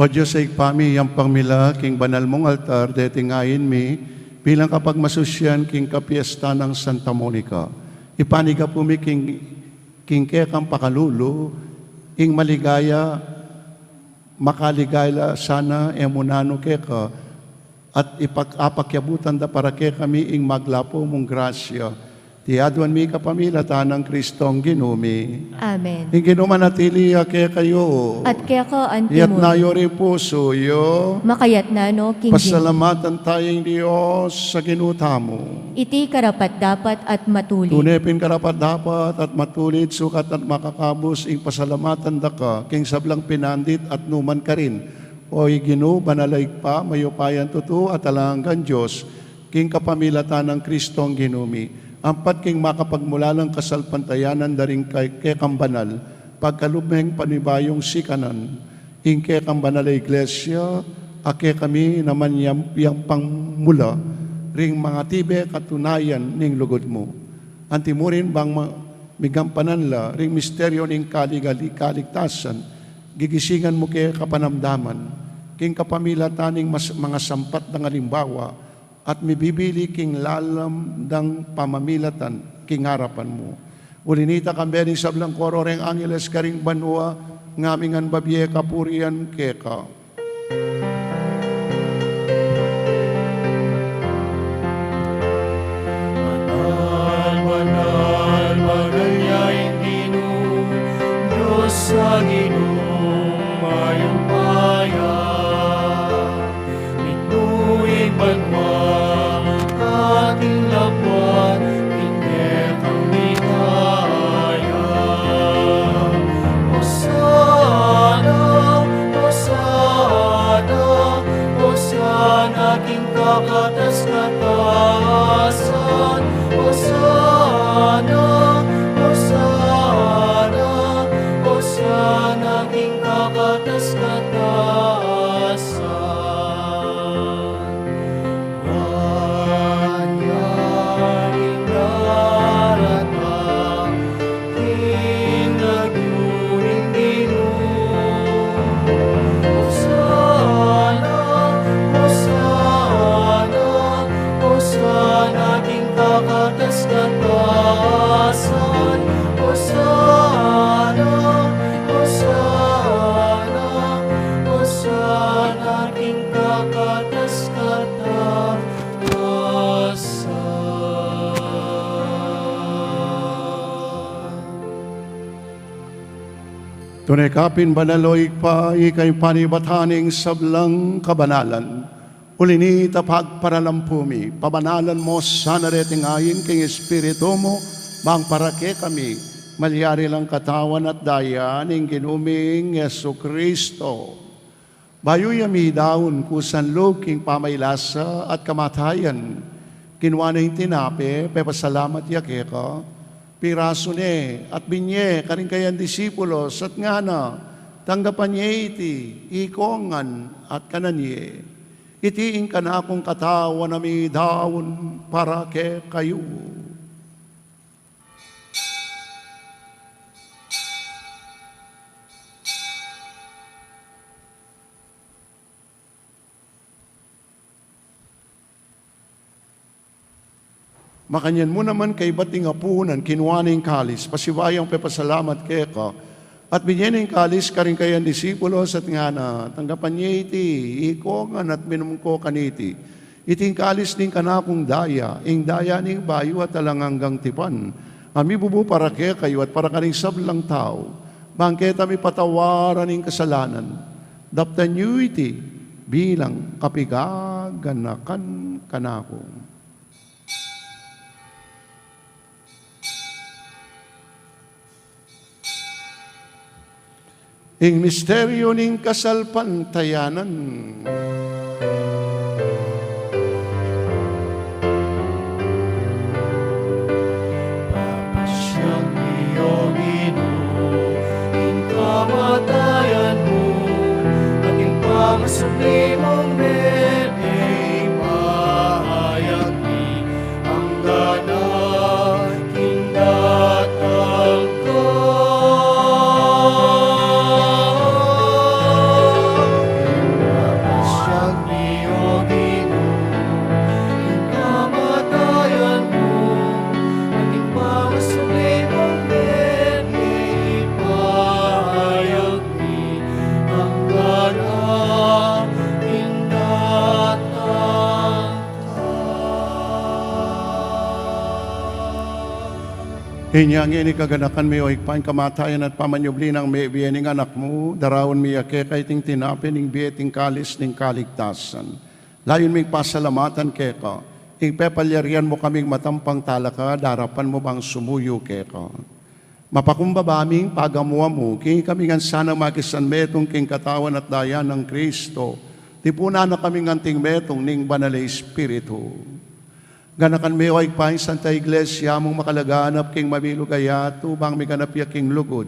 O Dios a Ibpa mi, iyampan mi la king banal mung altar, deti ngain mi, bilang kapagmasusyan king kapiestan nang Santa Monica. Ipanyawad pu mi king, king kekang pakalulu, ing maligaya, makaligaya sana e mu nanu keka, at ipak-, apakyabutan da para kekami ing maglapu mung grasya. Iti aduan mi kapamilatan nang Kristong Ginu mi. Amen. Ing Ginu manatili ya kekayu. At keka antimu rin. Iyatas yu ring pusu yu. Makayatas no king Ginu. Pasalamatan taya ing Dios a Ginu tamu. Iti karapat-dapat at matulid. Tune pin karapat-dapat at matulid, sukat at makakabus ing pasalamatan daka, king sablang pinandit at nukarin. O Ginu, banal a Ibpa, mayupayang tutu at alang anggang Dios, king kapamilatan nang Kristong Ginu mi, ampat king makapagmulalang kasalpantayanan da ring kay-, kekang banal, pagkalub meng panibayung sikanan, ing kekang banal a Iglesia, a kekami naman yang, yang pangmula, ring mangatibe katunayan ning lugud mu. Antimu rin bang ma-, migampanan la, ring misteryo ning kaligali-, kaligtasan, gigisingan mu ke kapanamdaman, king kapamilatan ning mas-, mangasampat dang alimbawa, at mibibili king lalam dang pamamilatan king arapan mu. Uli nita, kambe ning sablang koro reng angeles karing banua, ngaming ngan babie kapurian keka. Banal, banal, banal ya ing Ginu, Dios a Ginu mayupaya. Mitmu ing banua, at ing labuad, king kekang ligaya. Hosana, Hosana, Hosana king kakatas-katasan. Hosana, Hosana, Hosana king kakatas-katasan. Banal ya ing daratang king lagyu ning Ginu. Hosana, Hosana, Hosana king kakatas-katasan. Hosana, Hosana, Hosana king kakatas-katasan. Tune ka pin banal, o Ibpa, ika ing panibatan ning sablang kabanalan. Uli nita, pagparalan pu mi, pabanalan mu sana reti ngain king Espiritu mu, bang para kekami malyari lang katawan at daya ning Ginu ming Jesucristo. Bayu ya midaun kusa lub king pamailasa at kamatayan, kinua ne ing tinape, pepasalamat ya keka, pirasu ne at binye karing kayang disipulos at ngana: Tanggapan ye iti, ikong ngan at kanan ye. Iti ing kanakung katawan a midaun para kekayu. Makanyan mu naman kaybat ning apunan, kinua ne ing kalis, pasibayu yang pepasalamat keka, at binye ne ing kalis karing kayang disipulos at ngana: Tanggapan ye iti, ikong ngan at minum ko kaniti. Iti ing kalis ning kanakung daya, ing daya ning bayu at alang anggang tipan, a mibubu para kekayu at para karing sablang tau, bang keta mipatawaran ing kasalanan. Daptan yu iti bilang kapigaganakan kanaku. Ing misteryu ning kasalpantayanan. Papasyang mi, O Ginu, ing kamatayan Inya ngeni kaganakan mi, o Ibpa, ing kamatayan at pamanyubli nang mebie ning Anak mu, daraun mi ya keka iting tinape ning bie, iting kalis ning kaligtasan. Layun ming pasalamatan keka ing pepalyarian mu kaming matampang talakad king arapan mu ban sumuyu keka. Mapakumbaba ming pagamu-amu king kami ngan sana makisanmetung king katawan at daya nang Kristo, tipunan na kaming anting metung ning Banal a Espiritu. Ganakan me, o Ibpa, ing Santa Iglesia mung makalaganap king mabilug a yatu, ban miganap ya king lugud.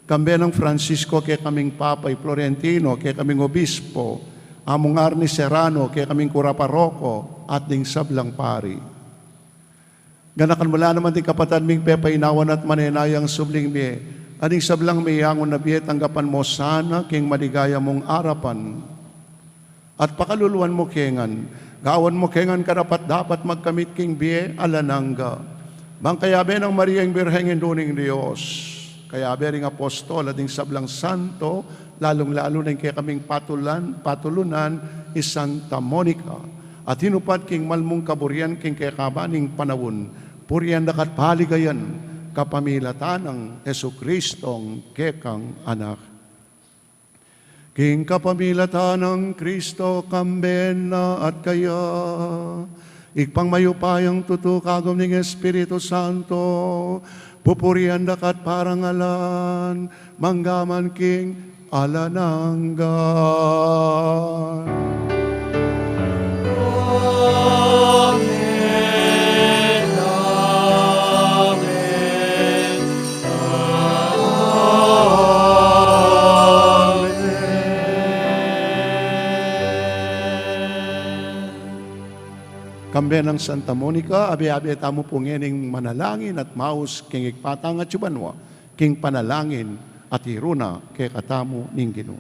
Kambe nang Francisco kekaming Papa, i Florentino kekaming Obispo, Among Arnie Serrano kekaming Kura Paroko, at ding sablang pari. Ganakan mu la naman ding kapatad ming pepainawan at manenayang subling mie, at ding sablang meyangu na bie tanggapan mu sana king maligaya mung arapan. At pakaluluan mu ke ngan, gawan mu ke ngan karapat-dapat magkamit king bie alang angga. Ban kayabe nang Maria ing Birheng Indu ning Dios, kayabe ring apostol at ding sablang santo, lalung-lalu na ing kekaming patulan, patulunan, i Santa Monica, a tinupad king mal mung kaburian king kekaban ning panaun, purian da ka at paligayan kapamilatan nang Jesucristong kekang Anak. King kapamilatan nang Kristo, kambe na at kaya, Ibpang mayupayang tutu, kagum ning Espiritu Santo, pupurian da ka at parangalan, mangga man king alang angga. Amen. Amen. Kambe nang Santa Monica, abe-abe tamu pu ngening manalangin at maus king Ibpa tang atsu banua, king panalangin a tiru na kekatamu ning Ginu.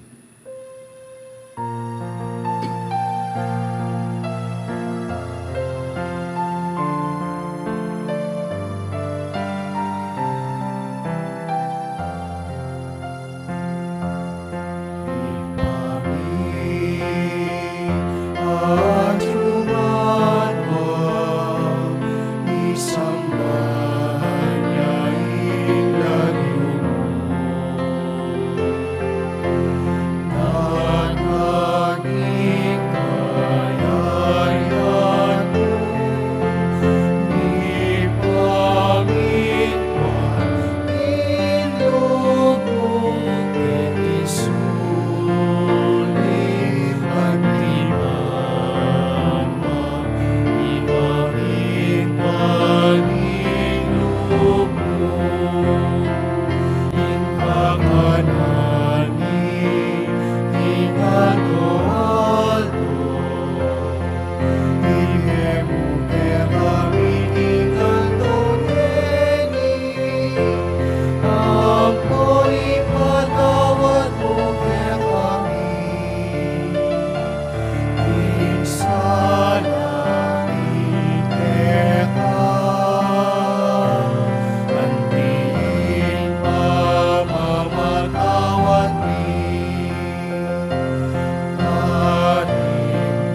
Karin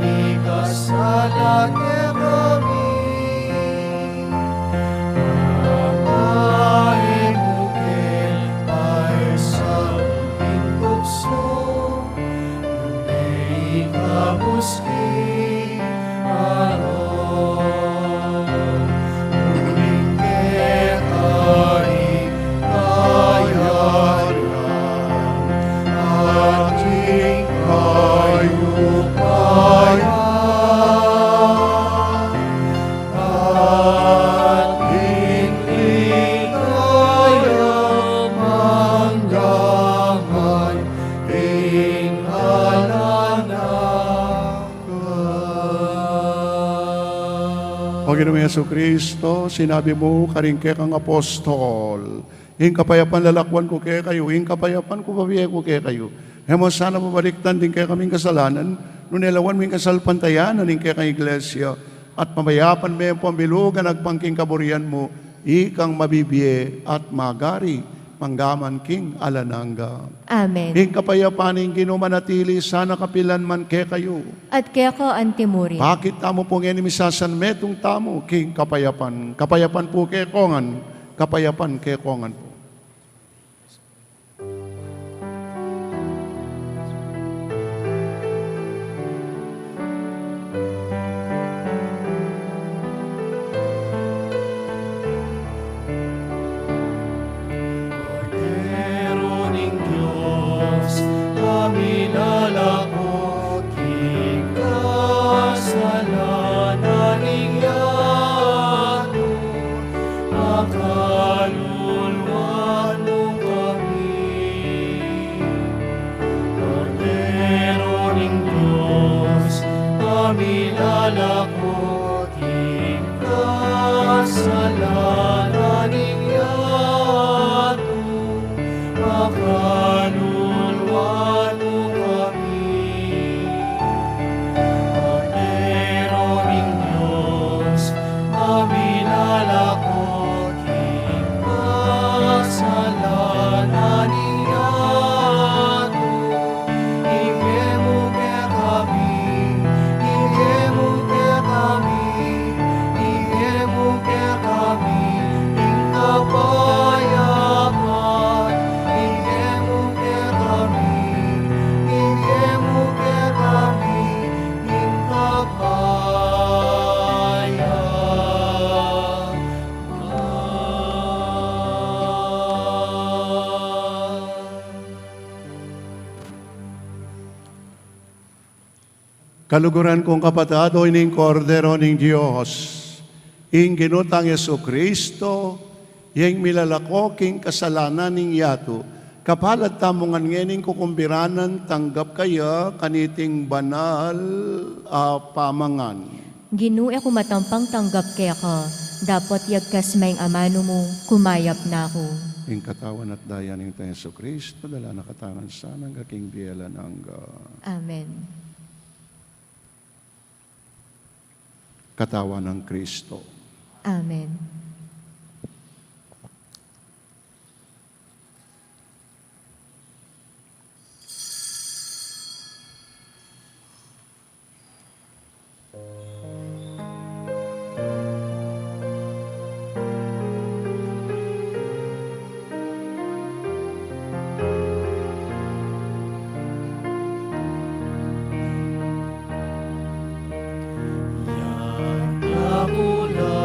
mikasala kekami, manga e mu ke paisaul king tuksu, nune ikabus king marok. Uling keka ing kayarian, at ing kayupayan, at ing ligaya mangga man king alang angga. O Ginung Jesucristo, sinabi mu karing kekang apostol, "Ing kapayapan lalakwan ku kekayu, ing kapayapan ku bibie ku kekayu." E mu sana babalikdan ding kekaming kasalanan, nune lawan mu ing kasalpantayanan ning kekang Iglesia, at pamayapan me pu at bilugan agpang king kaburian mu, ikang mabibie at magari mangga man king alang angga. Amen. Ing kapayapan ning Ginu manatili sana kapilan man kekayu. At keka antimurin. Pakit tamu pu ngeni misasanmetung tamu king kapayapan. Kapayapan pu kekongan. Kapayapan keko ngan pu. Kordero ning Dios, a milalako king kasalanan ning yatu, pakaluluan mu kami. Kordero ning Dios, a milalako king kasalanan ning yatu, pakaluluan mu kami. Kordero ning Dios, a milalako king kasalanan ning yatu, ibie mu kekami, ibie mu kekami, ibie mu kekami ing kapayapan, ibie mu kekami, ibie mu kekami ing kapayapan. Kaluguran kung kapatad, o ining Kordero ning Dios, ing Ginu tang Jesucristo, ya ing milalako king kasalanan ning yatu. Kapalad tamu ngan ngening kukumbiranan, tanggap kaya kaniting banal a pamangan. Ginu, e ku matampang tanggap keka, dapot yagkas me ing amanu mu, kumayap na ku. Ing katawan at daya ning Ginu tang Jesucristo, dala na katamu ngan sana angga king bie alang angga. Amen. Katawan nang Kristo. Amen. Yan dakula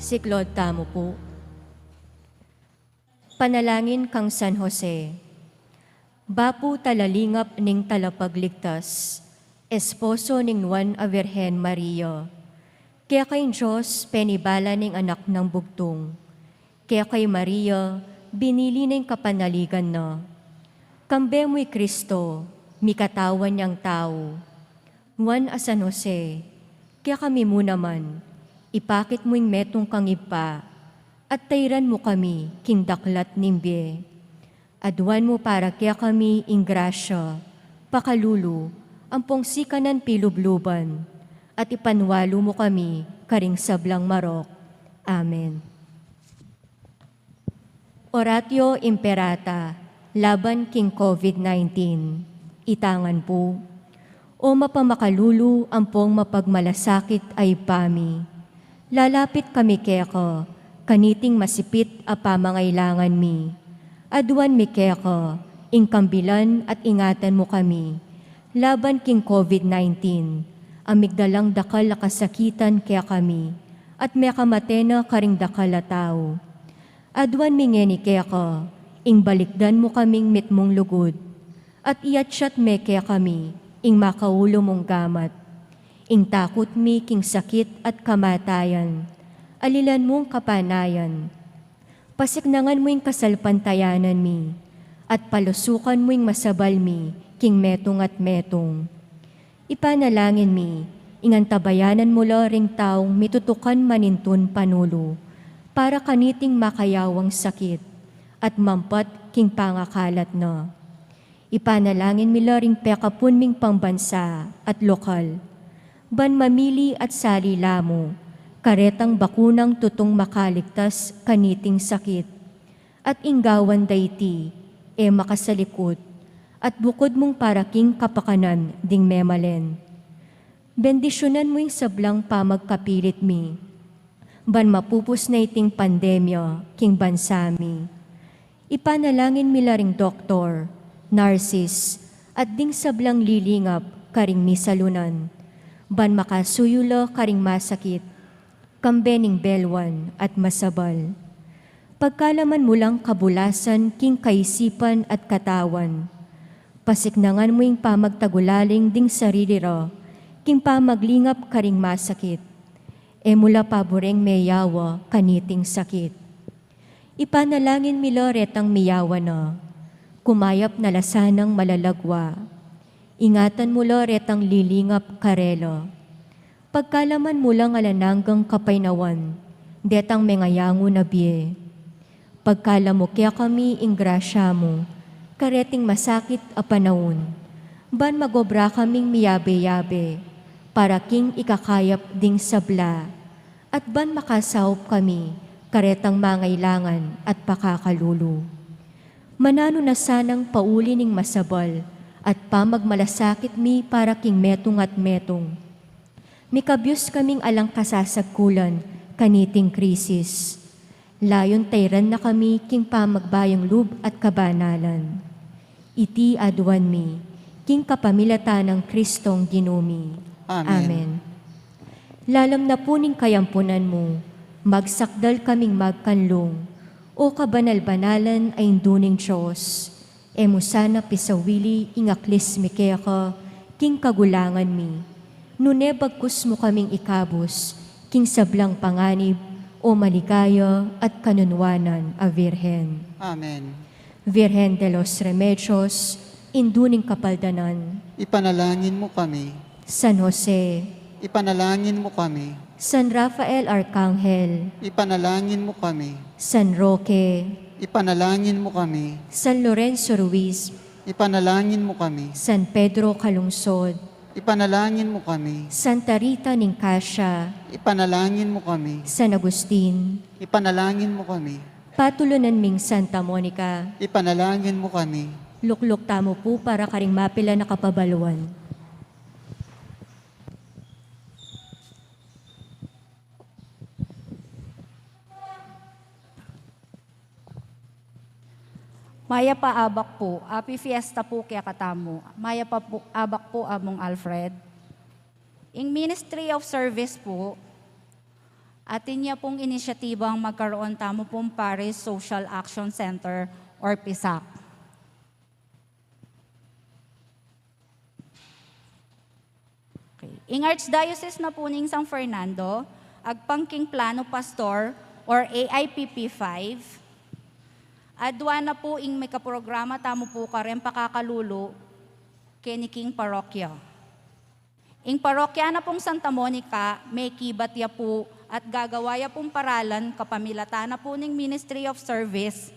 Siklaud tamu pu. Panalangin kang San Jose. Bapu talalingap ning talapagligtas, esposo ning Nuan a Virgen Maria. Keka ing Dios penibala ning anak nang bugtung. Keka i Maria binili na ing kapanaligan na. Kambe mu i Kristo, mikatawan yang tau. Nuan a San Jose, kekami mu naman, ipakit mu ing metung kang Ibpa, at tairan mu kami king daklat ning bie. Aduan mu para kekami ing grasya, pakalulu, ampong sikanan pilubluban, at ipanwalu mu kami karing sablang marok. Amen. Oratio Imperata, laban king COVID nineteen. Itangan pu. O mapamakalulu ampong mapagmalasakit a Ibpa mi, lalapit kami keka, kaniting masipit a pamangailangan mi. Aduan mi keka, ing kambilan at ingatan mu kami, laban king COVID nineteen, a migdalang dakal a kasakitan kekami, at mekamate na karing dakal a tau. Aduan mi ngeni keka, ing balikdan mu kaming mitmung lugud, at iyatyat me kekami, ing makaulu mung gamat. Ing takut mi king sakit at kamatayan, alilan mung kapanayan. Pasiknangan mu ing kasalpantayanan mi, at palusukan mu ing masabal mi, king metung at metung. Ipanalangin mi, ing antabayanan mu la ring taung mitutukan manintun panulu, para kaniting makayawang sakit, at mampat king pangakalat na. Ipanalangin mi la ring pekapun ming pambansa at lokal, ban mamili at sali la mu, karetang bakunang tutung makaligtas kaniting sakit. At ing gawan da iti, e makasalikut, at bukud mung para king kapakanan ding memalen. Bendisyunan mu ing sablang pamagkapilit mi, ban mapupus na iting pandemya king bansa mi. Ipanalangin mi la ring doktor, narsis, at ding sablang lilingap karing misalunan, ban makasuyu la karing masakit, kambe ning belwan at masabal. Pagkalaman mu lang kabulasan king kaisipan at katawan. Pasiknangan mu ing pamagtagulaling ding sarili ra, king pamaglingap karing masakit. E mu la pabureng meyawa kaniting sakit. Ipanalangin mi la retang miyawa na, kumayap na la sanang malalagwa. Ingatan mu la retang lilingap karela. Pagkalaman mu lang alang anggang kapaynawan, detang mengayangu na bie. Pagkalam mu kekami ing grasya mu, kareting masakit a panaun, ban magobra kaming miyabe-yabe, para king ikakayap ding sabla, at ban makasaup kami, karetang mangailangan at pakakalulu. Mananu na sanang pauli ning masabal, at pamagmalasakit mi para king metung at metung. Mikabyus kaming alang kasasagkulan, kaniting krisis. Layun tairan na kami king pamagbayung lub at kabanalan. Iti aduan mi, king kapamilatan nang Kristong Ginu mi. Amen. Amen. Lalam na pu ning kayampunan mu, magsakdal kaming magkanlung, O kabanal-banalan a Indu ning Dios. E mu sana pisawili ing aklis mi keka, king kagulangan mi. Nune bagkus mu kaming ikabus, king sablang panganib, O maligaya at kanunwanan a Virgen. Amen. Virgen de los Remedios, Indu ning Kapaldanan. Ipanalangin mu kami. San Jose. Ipanalangin mu kami. San Rafael Arkanghel. Ipanalangin mu kami. San Roque. Ipanalangin mu kami. San Lorenzo Ruiz. Ipanalangin mu kami. San Pedro Calungsod. Ipanalangin mu kami. Santa Rita Nicasia. Ipanalangin mu kami. San Agustin. Ipanalangin mu kami. Patulunan ming Santa Monica. Ipanalangin mu kami. Lukluk tamu pu para karing mapilan a kapabaluan. Mayap a abak pu, happy fiesta pu kekatamu. Mayap a pu, abak pu, Among Alfred. Ing Ministry of Service pu, Atin ya pung inisyatibang magkaroon tamu pung Parish Social Action Center or PSAC. Okay. Ing Archdiocese na pu ning San Fernando, agpang king Plano Pastor or A I P P five, adwa na pu ing mikaprograma tamu pu kareng pakakalulu keni king parokya. Ing parokya na pung Santa Monica, mekibat ya pu at gagawa ya pung paralan kapamilatan na pu ning Ministry of Service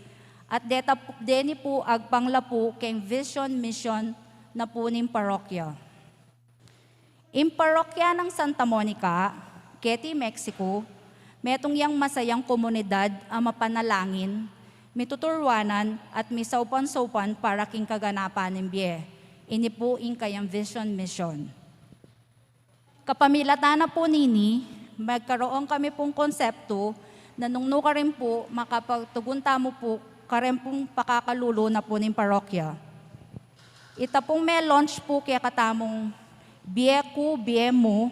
at deta pu, deni pu agpang la pu keng vision mission na pu ning parokya. Ing parokya nang Santa Monica, keti Mexico, metung yang masayang komunidad a mapanalangin, mituturwanan at misaupan-saupan para king kaganapan ning bie. Ini pu ing kayang vision mission. Kapamilatan na pu nini, magkaroon kami pung konseptu na nung nukarin pu makapagtugun tamu pu kareng pung pakakalulu na pu ning parokya. Ita pung me-launch pu kekatamung Bie Ku, Bie Mu,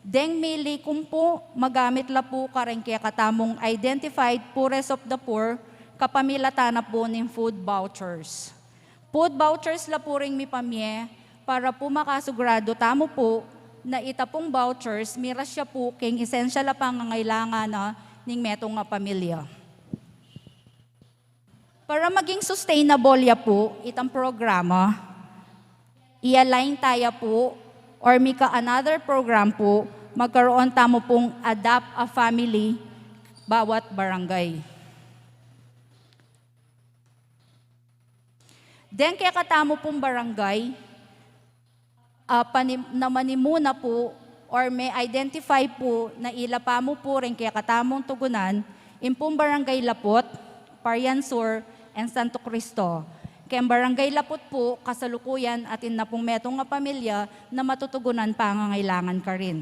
deng mili kum pu magamit la pu kareng kekatamung Identified Poorest of the Poor, kapamilatan na pu ning food vouchers. Food vouchers la pu ring mipamie para pu makasiguradu tamu pu na ita pung vouchers mirasya pu keng essential a pangangailangan na ning metung a pamilya. Para maging sustainable ya pu itang programa, i-align taya pu or mika another program pu, magkaroon tamu pung Adopt a Family bawat barangay. Deng kekatamu pung barangay, ah, panim-, na manimuna pu or me-identify pu na ila pamu pu ring kekatamung tugunan, ing pung Barangay Laput, Parian Sur, and Santo Cristo. Keng Barangay Laput pu, kasalukuyan atin na pung metung a pamilya na matutugunan pangangailangan karin.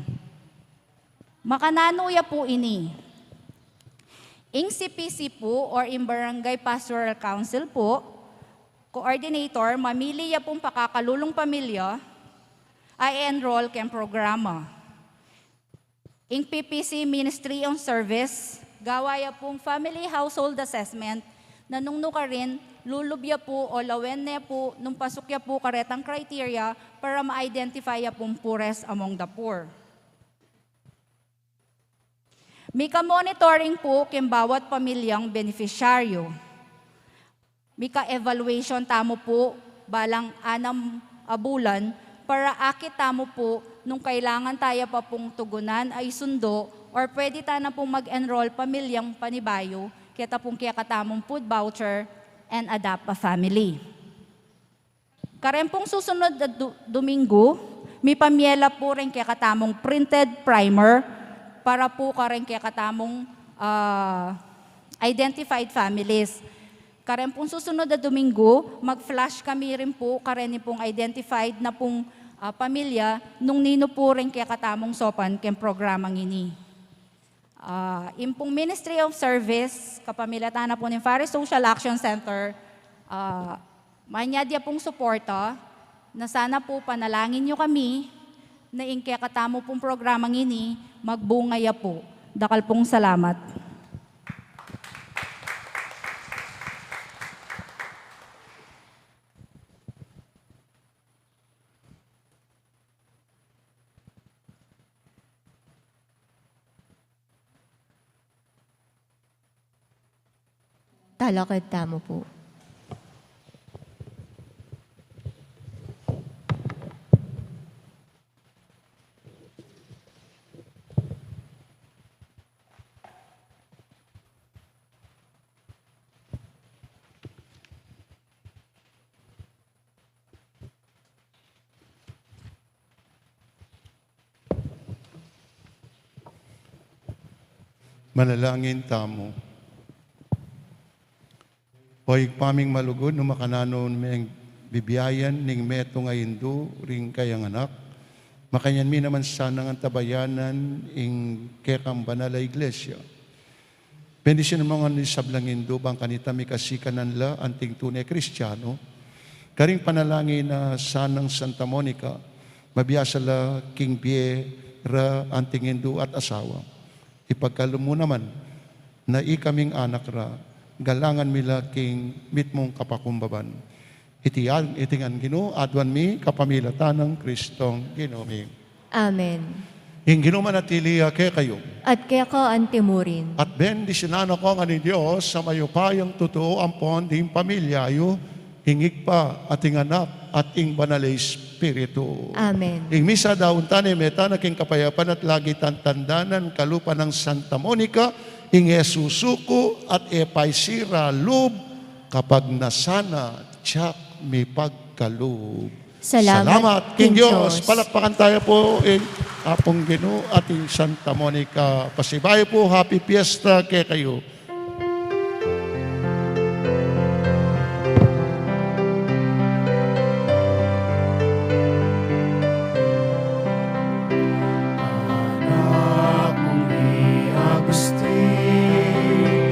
Makananu ya pu ini? Ing C P C pu or ing Barangay Pastoral Council pu, coordinator, mamili ya pung pakakalulung pamilya a i-enroll keng programa. Ing P P C Ministry of Service, gawa ya pung family household assessment na nung nukarin, lulub ya pu o lawen ne pu nung pasuk ya pu karetang criteria para ma-identify ya pung poorest among the poor. Mika-monitoring pu keng bawat pamilyang benepisyaryu. Mika-evaluation tamu pu balang anam a bulan para akit tamu pu nung kailangan taya pa pung tugunan a isundo or pwede tana pung mag-enroll pamilyang panibayu keta pung kekatamung food voucher and adopt a family. Karen pung susunod a du-, Domingo, mipamie la pu ring kekatamung printed primer para pu karen kekatamung, ah, identified families. Karen pung susunod a Domingo, mag-flash kami rin pu karen pung identified na pung, ah, pamilya nung ninu pu ring kekatamung saupan keng programang ini. Ah, ing pung Ministry of Service, kapamilatan na pu ning Parish Social Action Center, ah, manyad ya pung suporta, na sana pu panalangin yu kami, na ing kekatamu pung programang ini, magbunga ya pu. Dakal pung salamat. Talakad tamu pu. Manalangin tamu. O Ibpa ming malugud, nung makananu meng bibiayan ning metung a indu ring kayang anak, makanyan mi naman sanang antabayanan ing kekang banal a Iglesia. Bendisyunan mu ngan ing sablang indu, bang kanita mikasikanan la anting tune Kristiyanu. Karing panalangin na sanang Santa Monica, mabiasa la king bie ra anting indu at asawa. Ipagkalub mu naman na ikaming anak ra, galangan mi la king mitmung kapakumbaban. Iti, iti ngan Ginu, aduan mi kapamilatan nang Kristong Ginu mi. Amen. Ing Ginu manatili ya kekayu. At keka antimurin. At bendisyunan na kayu ngan ning Dios a mayupayang tutu ampon ding pamilya yu, ing Ibpa at ing Anak at ing Banal a Espiritu. Amen. Ing misa daun tane, mete na king kapayapan at lagi tang tandanan kalupa nang Santa Monica, ing e susuku at e paisira lub, kapag nasana tiyak mipagkalub. Salamat king Dios. Palakpakan tayu pu ing Apung Ginu at ing Santa Monica. Pasibayu pu, happy fiesta kekayu. Anak mung i Agustin,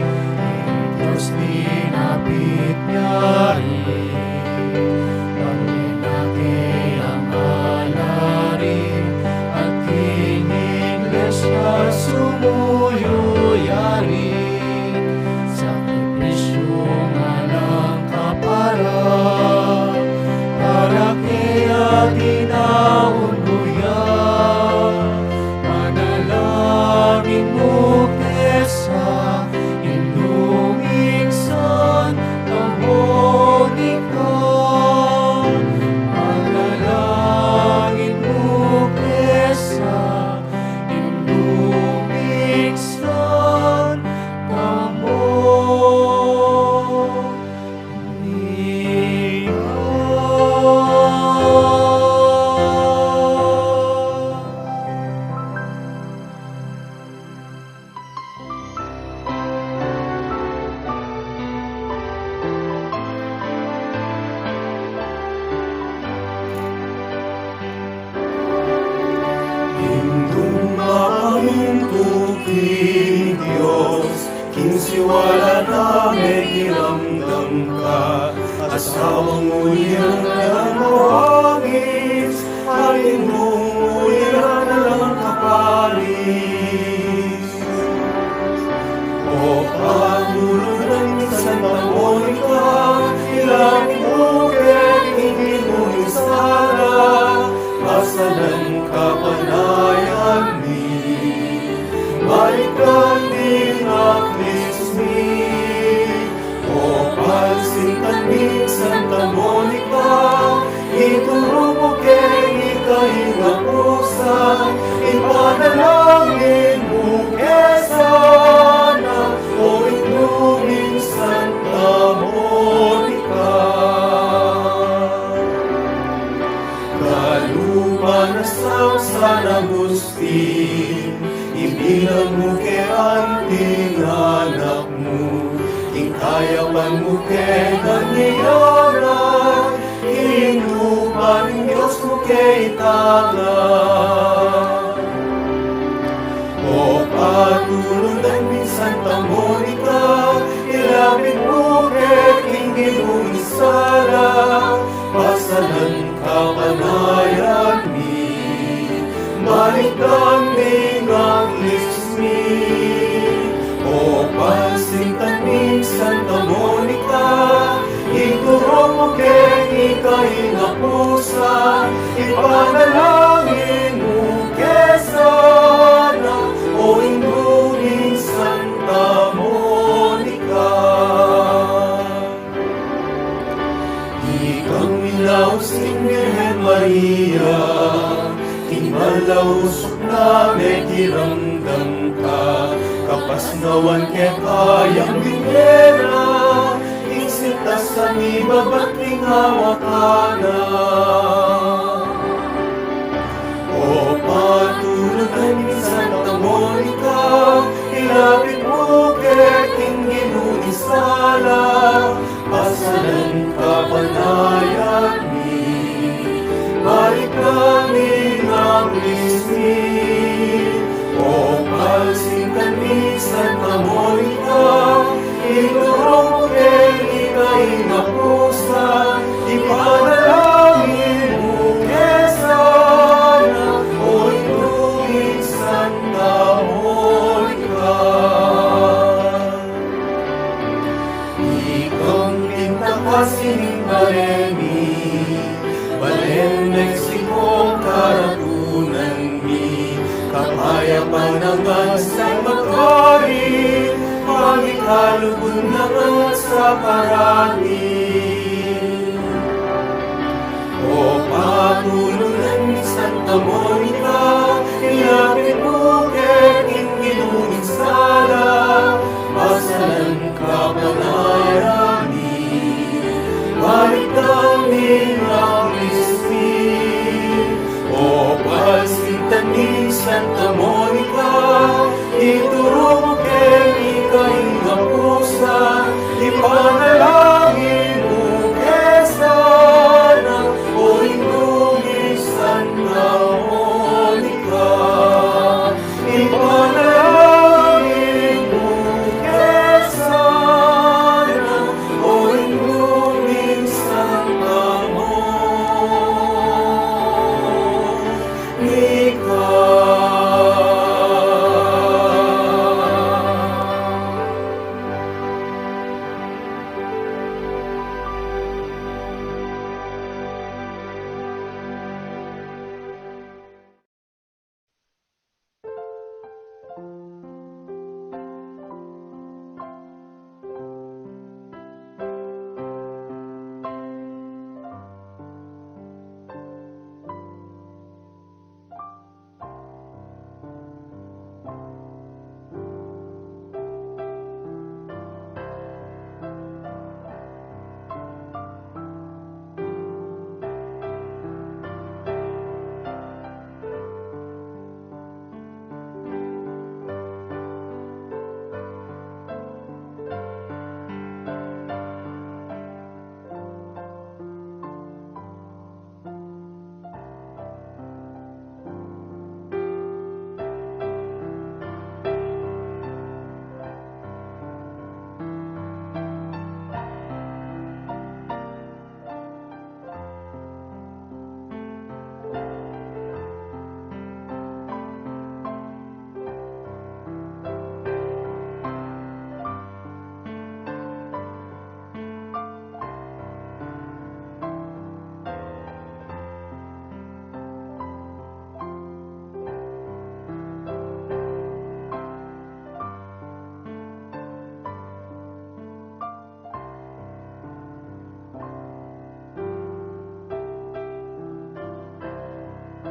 ing Dios linapit nya rin, pangina ke ang alarin, at king Iglesia sumuyu ya rin, sakripisyung alang kapara, para keya dinaun mu ya, panalangin mu ke sa, Indu ming Santa Monica, panalangin mu ke sa, Indu ming Santa Monica. Indung mapamintu king Dios, king siwala na mekiramdam ka, asawang uliran alang kawangis, at indung uliran alang kapanis. O patulunan ming Santa Monica, ilapit mu ke king Ginu ing sala, pasalan kapanayan mi, malikdan ding aklis mi. O pansintan ming Santa Monica, ituru mu keng ika ing apusan, ipanalangin mu ke sana, o Indu ming Santa Monica. Kalupa nang San Agustin, ibilang mu ke anting anak mu, ing kayapan mu ke ngan iyanan, king lupa ning Dios mu ke itala. O patulunan ming Santa Monica, ilapit mu ke king Ginu ing sala, pasalan kapanayan mi, malikdan ding aklis mi. O pansintan ming Santa Monica, ituru mu keng ika ing apusan, ipanalangin mu ke sana, o Indu ming Santa Monica. Ikang minaus ning Birhen Maria, king balausuk na mekiramdam ka, kapasnawan keka yang bibie na, ing sintas a mibabat king awakan na. O patulunan ming Santa Monica, ilapit mu ke king Ginu ing sala, pasalan kapanayan mi, malikdan ding aklis mi. O pansintan ming Santa Monica, ituru mu keng ika ing apusan, ipanalangin mu ke sana, o Indu ming Santa Monica. Amu